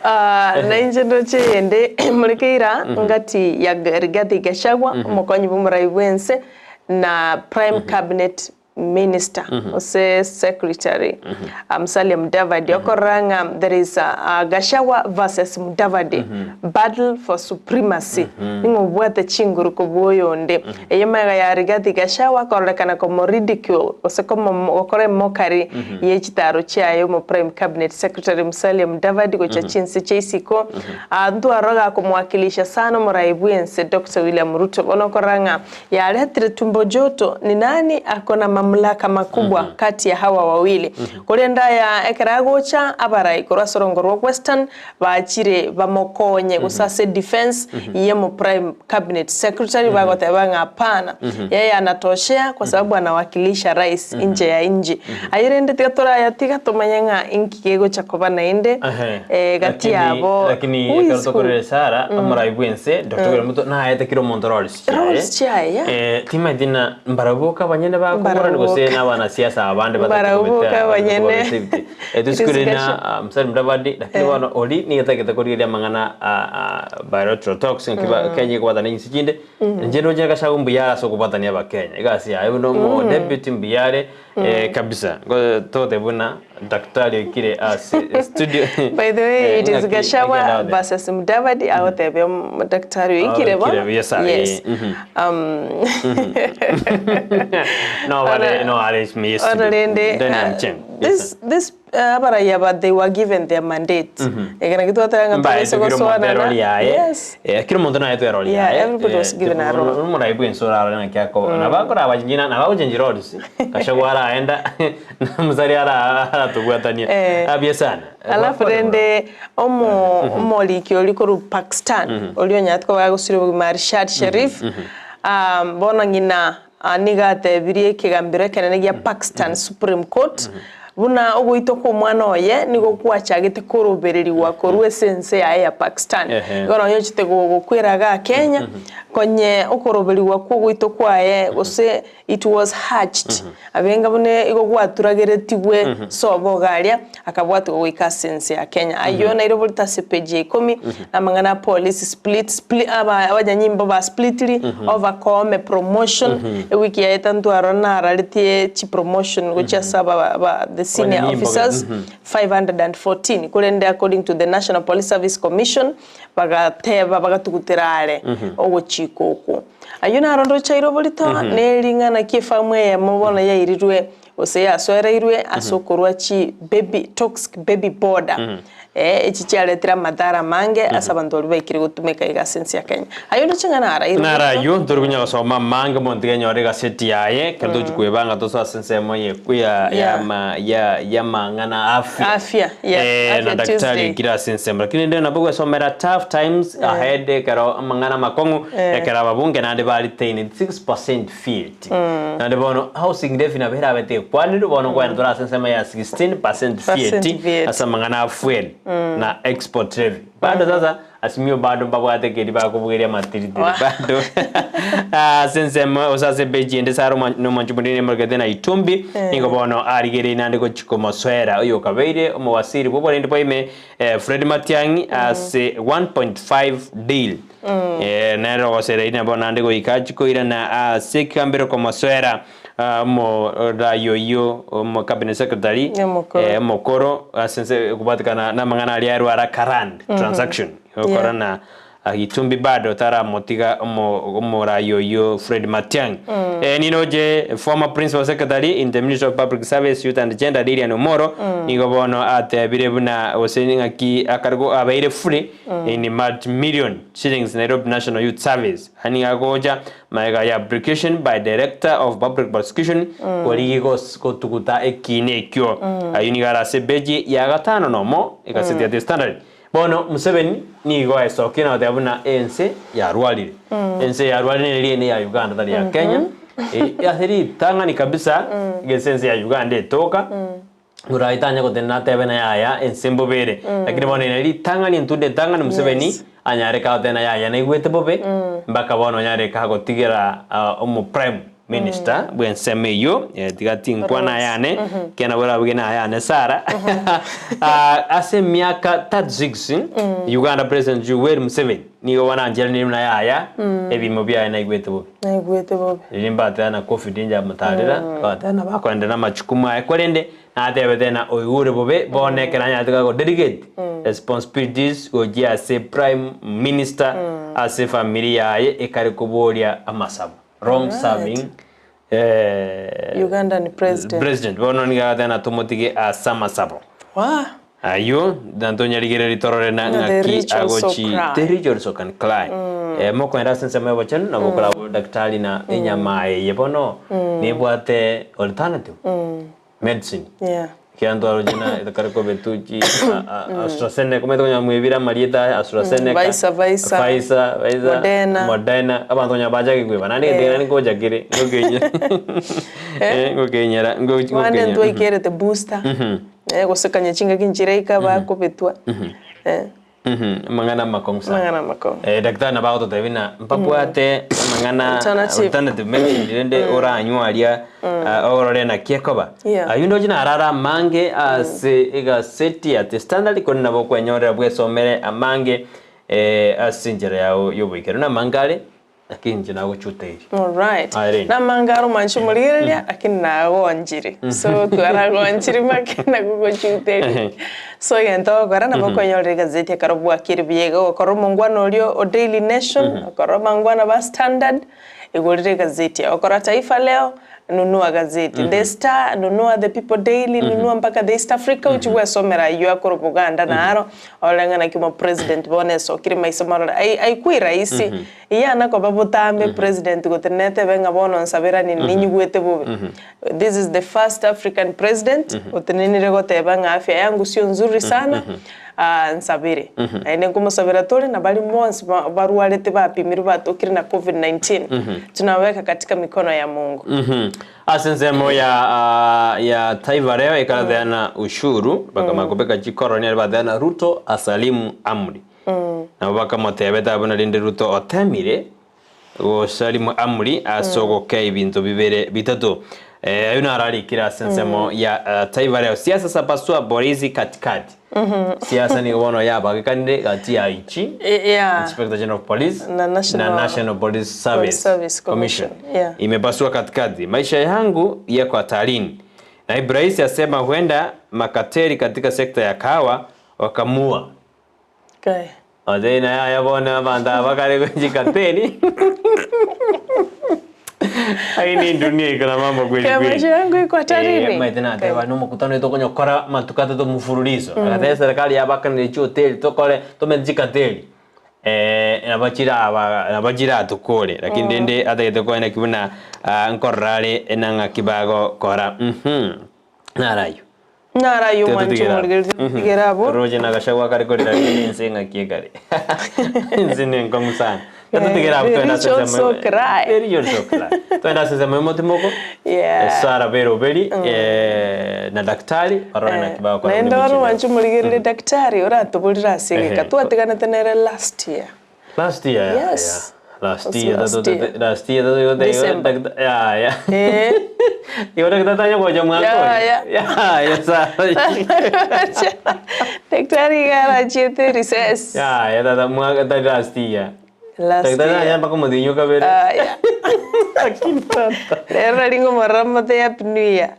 Ah, na inche ndoche eyende muri keira ngati ya Rigathi Gachagua omokonyi bw'omorai bwense na prime cabinet Minister gose Secretary Musalia Mudavadi okorora ng'a there is a Gachagua versus Mudavadi battle for supremacy ning'o obwate chinguru kobua oyonde. Eye magega ya Rigathi Gachagua kororekana komo ridicule gose komo gokora emokari ye chitaro chiaye omo Prime Cabinet Secretary Musalia Mudavadi gochia chinse chia isiko ntwarora gakomowakilisha sana omorai bwense Doctor William Ruto bono okorora ng'a Yaretire tumbo joto ni nani ako na mamlaka makubwa kati ya hawa wawili. Korende aya ekero agocha abarai korwa ase orongo rwa Western bachire bamokonye gose ase defense ye mo prime cabinet secretary bagoteba ng'a hapana yeye anatoshea kwa sababu anawakilisha rais nje ya nchi. Ayio rende tiga torayatiga tomanye ng'a inki kegocha koba naende gati yabo Lakini who ekero is who. tokorire Sarah omorai bwense Doctor William Ruto naete kera omonto roles chiaye. Roles chiaye, yeah. Timaeti na mbarabwo boka abanyene bakoborani Mbarabwo gose boka. na abanasiasa abande batari Mbarabwo kobeta boka abanyene. kobeta ebite. Tosikore na Discussion. Musalia Mudavadi lakini bono ori nigo etagete korigereria amang'ana bilateral talks ng'aki ba Kenya ekobwatana chinse chinde. Inche ndoche Gachagua mbuya are ase okobwatania abakenya. Egasi yaye buna omo deputy mbuya are kabisa. Ngo togoteba buna Daktari oikire ase studio. By the way, it is Ng'aki- Gachagua ng'aki endagera. versus Mudavadi agotebia daktari oikire bono. Oikire, yes, sir, Yes. No bare no are me Ono rende Daniel Mchengo. This this abarai aba they were given their mandate. Eke naki twateba ng'a Mbaetwe tobase kera omonto gosoanana. erori yaye. Yes. Eh, kera omonto naetwe erori Yeah, yaye. everybody was given a role. Omorai bwensi orarore naki akoba. Nabo akorabachenchia nabo agochenchia roles. Gachagua araenda, na Musalia ara aratobwatania. Eh. Abuya sana. Alafu Gwakwana mono. rende omo omoriki oria korwa Pakistan oria onyarete koba agosira obogima Arshad Sharif bono ng'ina nigo atebirie ekegambero ekenene gia Pakistan Supreme Court buna ogoitwa kw'omwana oye nigo gwachagete korobererigwa korwa ase ense yaye ya Pakistan. Igo nonye ochete gokwera igaa Kenya konye okoroberigwa kw'ogoitwa kwaye gose It was hatched, abenga buna igo gwaturageretigwe sobo iga aria, akabwatwa goika ase ense ya Kenya. Ayio naire oborito ase page ya ikomi, na amang'ana a police split, spli, aba abanyanyimbo ba splitiri over Koome promotion, ewiki yaeta ntwarora nararetie chipromotion gochia ase aba aba the senior Abanyanyimbo be, officers 514, korende according to the National Police Service Commission, bagateba bagatugutera are ogochika okwo. Ayio naro ndochaire oborito, ne ring'ana ki efamu eyemo bono yairirwe gose yasoereirwe ase okorwa chi baby toxic baby powder eh, echi chiaretire amadhara amange ase abanto baria baikire gotumeka iga ase ense ya Kenya. Ayio ndoche ng'a naraire Naro oborito. ayio ntori konya gosoma amange mono tiga enyore egaseti yaye ekero tochi kwebanga tosoe ase ensemo ye ya Yeah. ya ya yamang'ana afya Afya, yeah, Eh, na Afya daktari Tuesday. ekire ase ensemo lakini rende nabo gwesomera tough times ahead ekero amang'ana amakong'u ekero ababunge naende ba retained 6% VAT naende bono housing levy nabo erabete ekwanirwe bono nkoenda tore ase ensemo ya 16% VAT Percent VAT. ase amang'ana a fuel na export levy bado sasa Asimio bado mbabwate keri bakobugeria amatiritiri Wah. bado ase ensemo gose ase epeji ende Sara omwa- nomonche monene emorogete na Itumbi nigo bono arigereire naende gochia komosoera oyo okabeire omowasiri bw'oborendi bwa ime eh, Fred Matiang'i ase 1.5 deal Eh, nere ogosereiri nabo naende goika achie koirana ase ekegambero komosoera ah, omorai oyio omo cabinet secretary Omokoro. eh, omokoro ase ense kobwatekana namang'ana aria arwara Karand transaction gokora Yeah. na ah, Gitumbi bado taramotiga omo omorai oyio Fred Matiang'i eh, ninoche former principal secretary in the Ministry of Public Service Youth and Gender Lilian Omoro nigo bono atebire buna gose ng'aki akare go abeire free in multi million shillings Nairobi National Youth Service Nigo agocha magega ya application by Director of Public Prosecution korigia gotuguta ekiina ekio. Ayio nigo are ase epeji ya gatano nomo egaseti ya The Standard. Bono Museveni nigo aesokia na goteba buna ense yarwarire. Ense yarwarire neri ene ya Uganda tari ya Kenya. Ase ritang'ani kabisa gese ense ya Uganda etoka. Morai tanya gotenena atebe na yaya ense mbobe ere. Lakini bono ere ritang'ani entunde entang'ani Museveni Yes. anyare kagoteba yaya naigwete bobe mpaka bono onyare kagotigera ah, omo prime minister bw'ensemo eyio eh, tiga tinkwana Rhodes. ayane ekiagera nabo orabuge na ayane Sarah Ah, ase emiaka 36 Uganda President Yoweri Museveni nigo bono ancheranire buna yaya ebimo biaye naigwete bobe. Naigwete bobe. Riria mbateba na Covid njamotarera, nkabatebia nabo akoenderera namachukumu aye, korende natebete ng'a oigure bobe, bono ekero anyarete koba agodelegate responsibilities gochia ase prime minister ase efamiri yaye ekare koboria amasabo, long serving Ugandan president. president. Bono nigo agateba ng'a tomotige ase amasabo. Wah! Ayio ntonyarigereria torore na No, the ng'aki rich also agochi cry. the rich also can cry. Eh, mokoenda ase ensemo y'obochenu nabo okorabwo daktari na enyama eye bono nebwate alternative medicine. Yeah. Ekiagera ntwaroche na ekare kobetuchi AstraZeneca omanyete konya mwebire amarieta aya AstraZeneca, Pfizer, Pfizer, Pfizer, Pfizer, Moderna. Moderna, abanto konya bachake kweba naende egento Eh. naende ngocha kere ngokenyera eh ngokenyera Bande ngokenyera. ntwaikerete booster. Eh, gose kanya chingaki nchiraika bakobetwa. Eh, Amang'ana amakong'u sana. amang'ana amakong'u. Eh, daktari nabo agototebia ng'a mbabwate amang'ana Alternative. alternative medicine rende oranywe aria ah, orore naki ekoba. Yeah. Ayio ndoche narare amange ase egaseti ya The Standard korende nabo okwenyorera bwesomere amange eh, ase enchera yao y'oboikeranu. Namange are Lakini inche nagochuteirie. Alright. Aye rende. Namanga aro mwanche omorigereria, lakini nagonchire. So twaragonchire make nagogochuteria. So egento ogokora nabo okwenyorera egazeti ekero bwakire buya iga ogokora omongwana oria o Daily Nation, okore omongwana ba Standard, igorere egazeti. Okora Taifa Leo, Nunua gazeti. The Star, nunua The People Daily, nunua mpaka The East Africa ochi gwesomera ayio akore Buganda naro, orore ng'a naki omopresident bono esokire maiso marore. Ai aikwe rahisi, iyana koba botambe president gotenena etebe ng'a bono nsaberani ninyigwete bobe. This is the first African president otenenire goteba ng'a afya yangu sio nzuri sana, nsabere. Naende nkomosabera tore na baria bonsi barwarete bapimirwe batokire na covid 19, tunaweka katika mikono ya Mungu. Ase ensemo ya ya Taifa Leo ekaratheana ushuru bakamanya kobeka chikoroni aria batheana Ruto asalimu amri. Nabo bakamotebete abwo na rende Ruto otemire Gosalimu amri ase ogokea ebinto bibere bitato. Ayio naro arikire ase ensemo ya Taifa Leo. Siasa za pasua polisi katikati. Siasa nigo bono yabagekanire gati ya IG, Yeah. Inspector General of Police, Na National na National Police Service, Police Service Commission. Commission, yeah. Imepasua katikati. Maisha yangu yako hatarini. Naibu Rais asema huenda makateli katika sekta ya kahawa wakamua. Kai. Otebia naye aya bono abanto aba kare gochikateri. Lakini hii dunia iko na mambo kweli Kaya kweli. maisha yangu iko hatarini. Eh, maete nateba no mokutano tokonyokora matuko atato mfululizo. Agatebia serikali yabakanire chihoteli tokore tomente chikateri. Eh, nabo chiraba nabo chiratukore lakini rende atagete koenda ki buna ah, nkorora are nang'aki bagokora. Narayo. Naro ayio omwanche omorigereria totigere abwo. Toroche na Gachagua akare korera rende ense eng'aki ekare. Ense ne enkong'u sana. Totigere abwo The twende rich ase ensemo also cry. The rich also cry. Twende ase ensemo y'omotimoko. Yeah. Sarah Beroberi na daktari barore naki bagokora Naende buna bono emechie omwanche omorigereria daktari oratoborire ase egeka twatiganete nere last year. Last year, yeah, Yes. yeah. Last Was year, last that, year. last year, that, that, December. that, yeah, yeah. Eh. Igo daktari tanya gocha mwaka Yeah, oyo. yeah. Yeah, yeah, sawa. Daktari iga arachiete recess. Yeah, yeah, tata mwaka tari last year. Last Daktari year. tanya mpaka mothinyo kabere. Ah, yeah. Lakini tata. Rero nari ngomorora mote happy new year.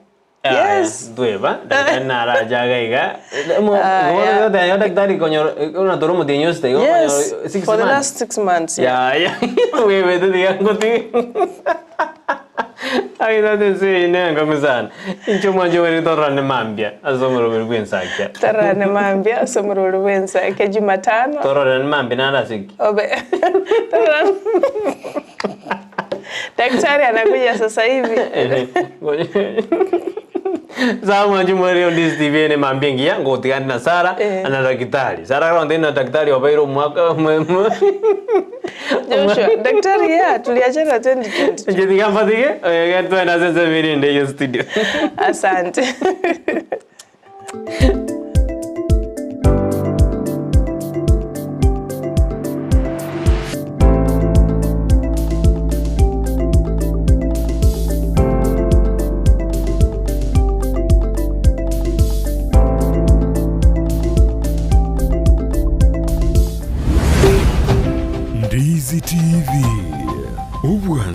Yes. Tweba, daktari narachaga iga. Ah, yeah. Gogo daktari konyo una toro mothinyo este igo Yes. konyo 6 For the months. last 6 months. Yeah. Ya, ya. Wewe tu diga ngoti. Ai tate se ine ngombe sana. Incho mwanje weri torane mambia. Asomero weri bwensakia. Torane mambia asomero weri bwensakia Jumatano. Torane mambia na rasiki. Obe. Torane. Daktari anakuja sasa hivi. Sawa mwanje mweri on this TV ne mambia ngiya ngotigana na Sara na daktari. Sara karonde na daktari obairo mwaka Joshua, daktari ya tuliachana 2022. Jetiga mpatige, eh tuenda sasa mirinde yo studio. Asante. Ndizi TV. Obwanchani.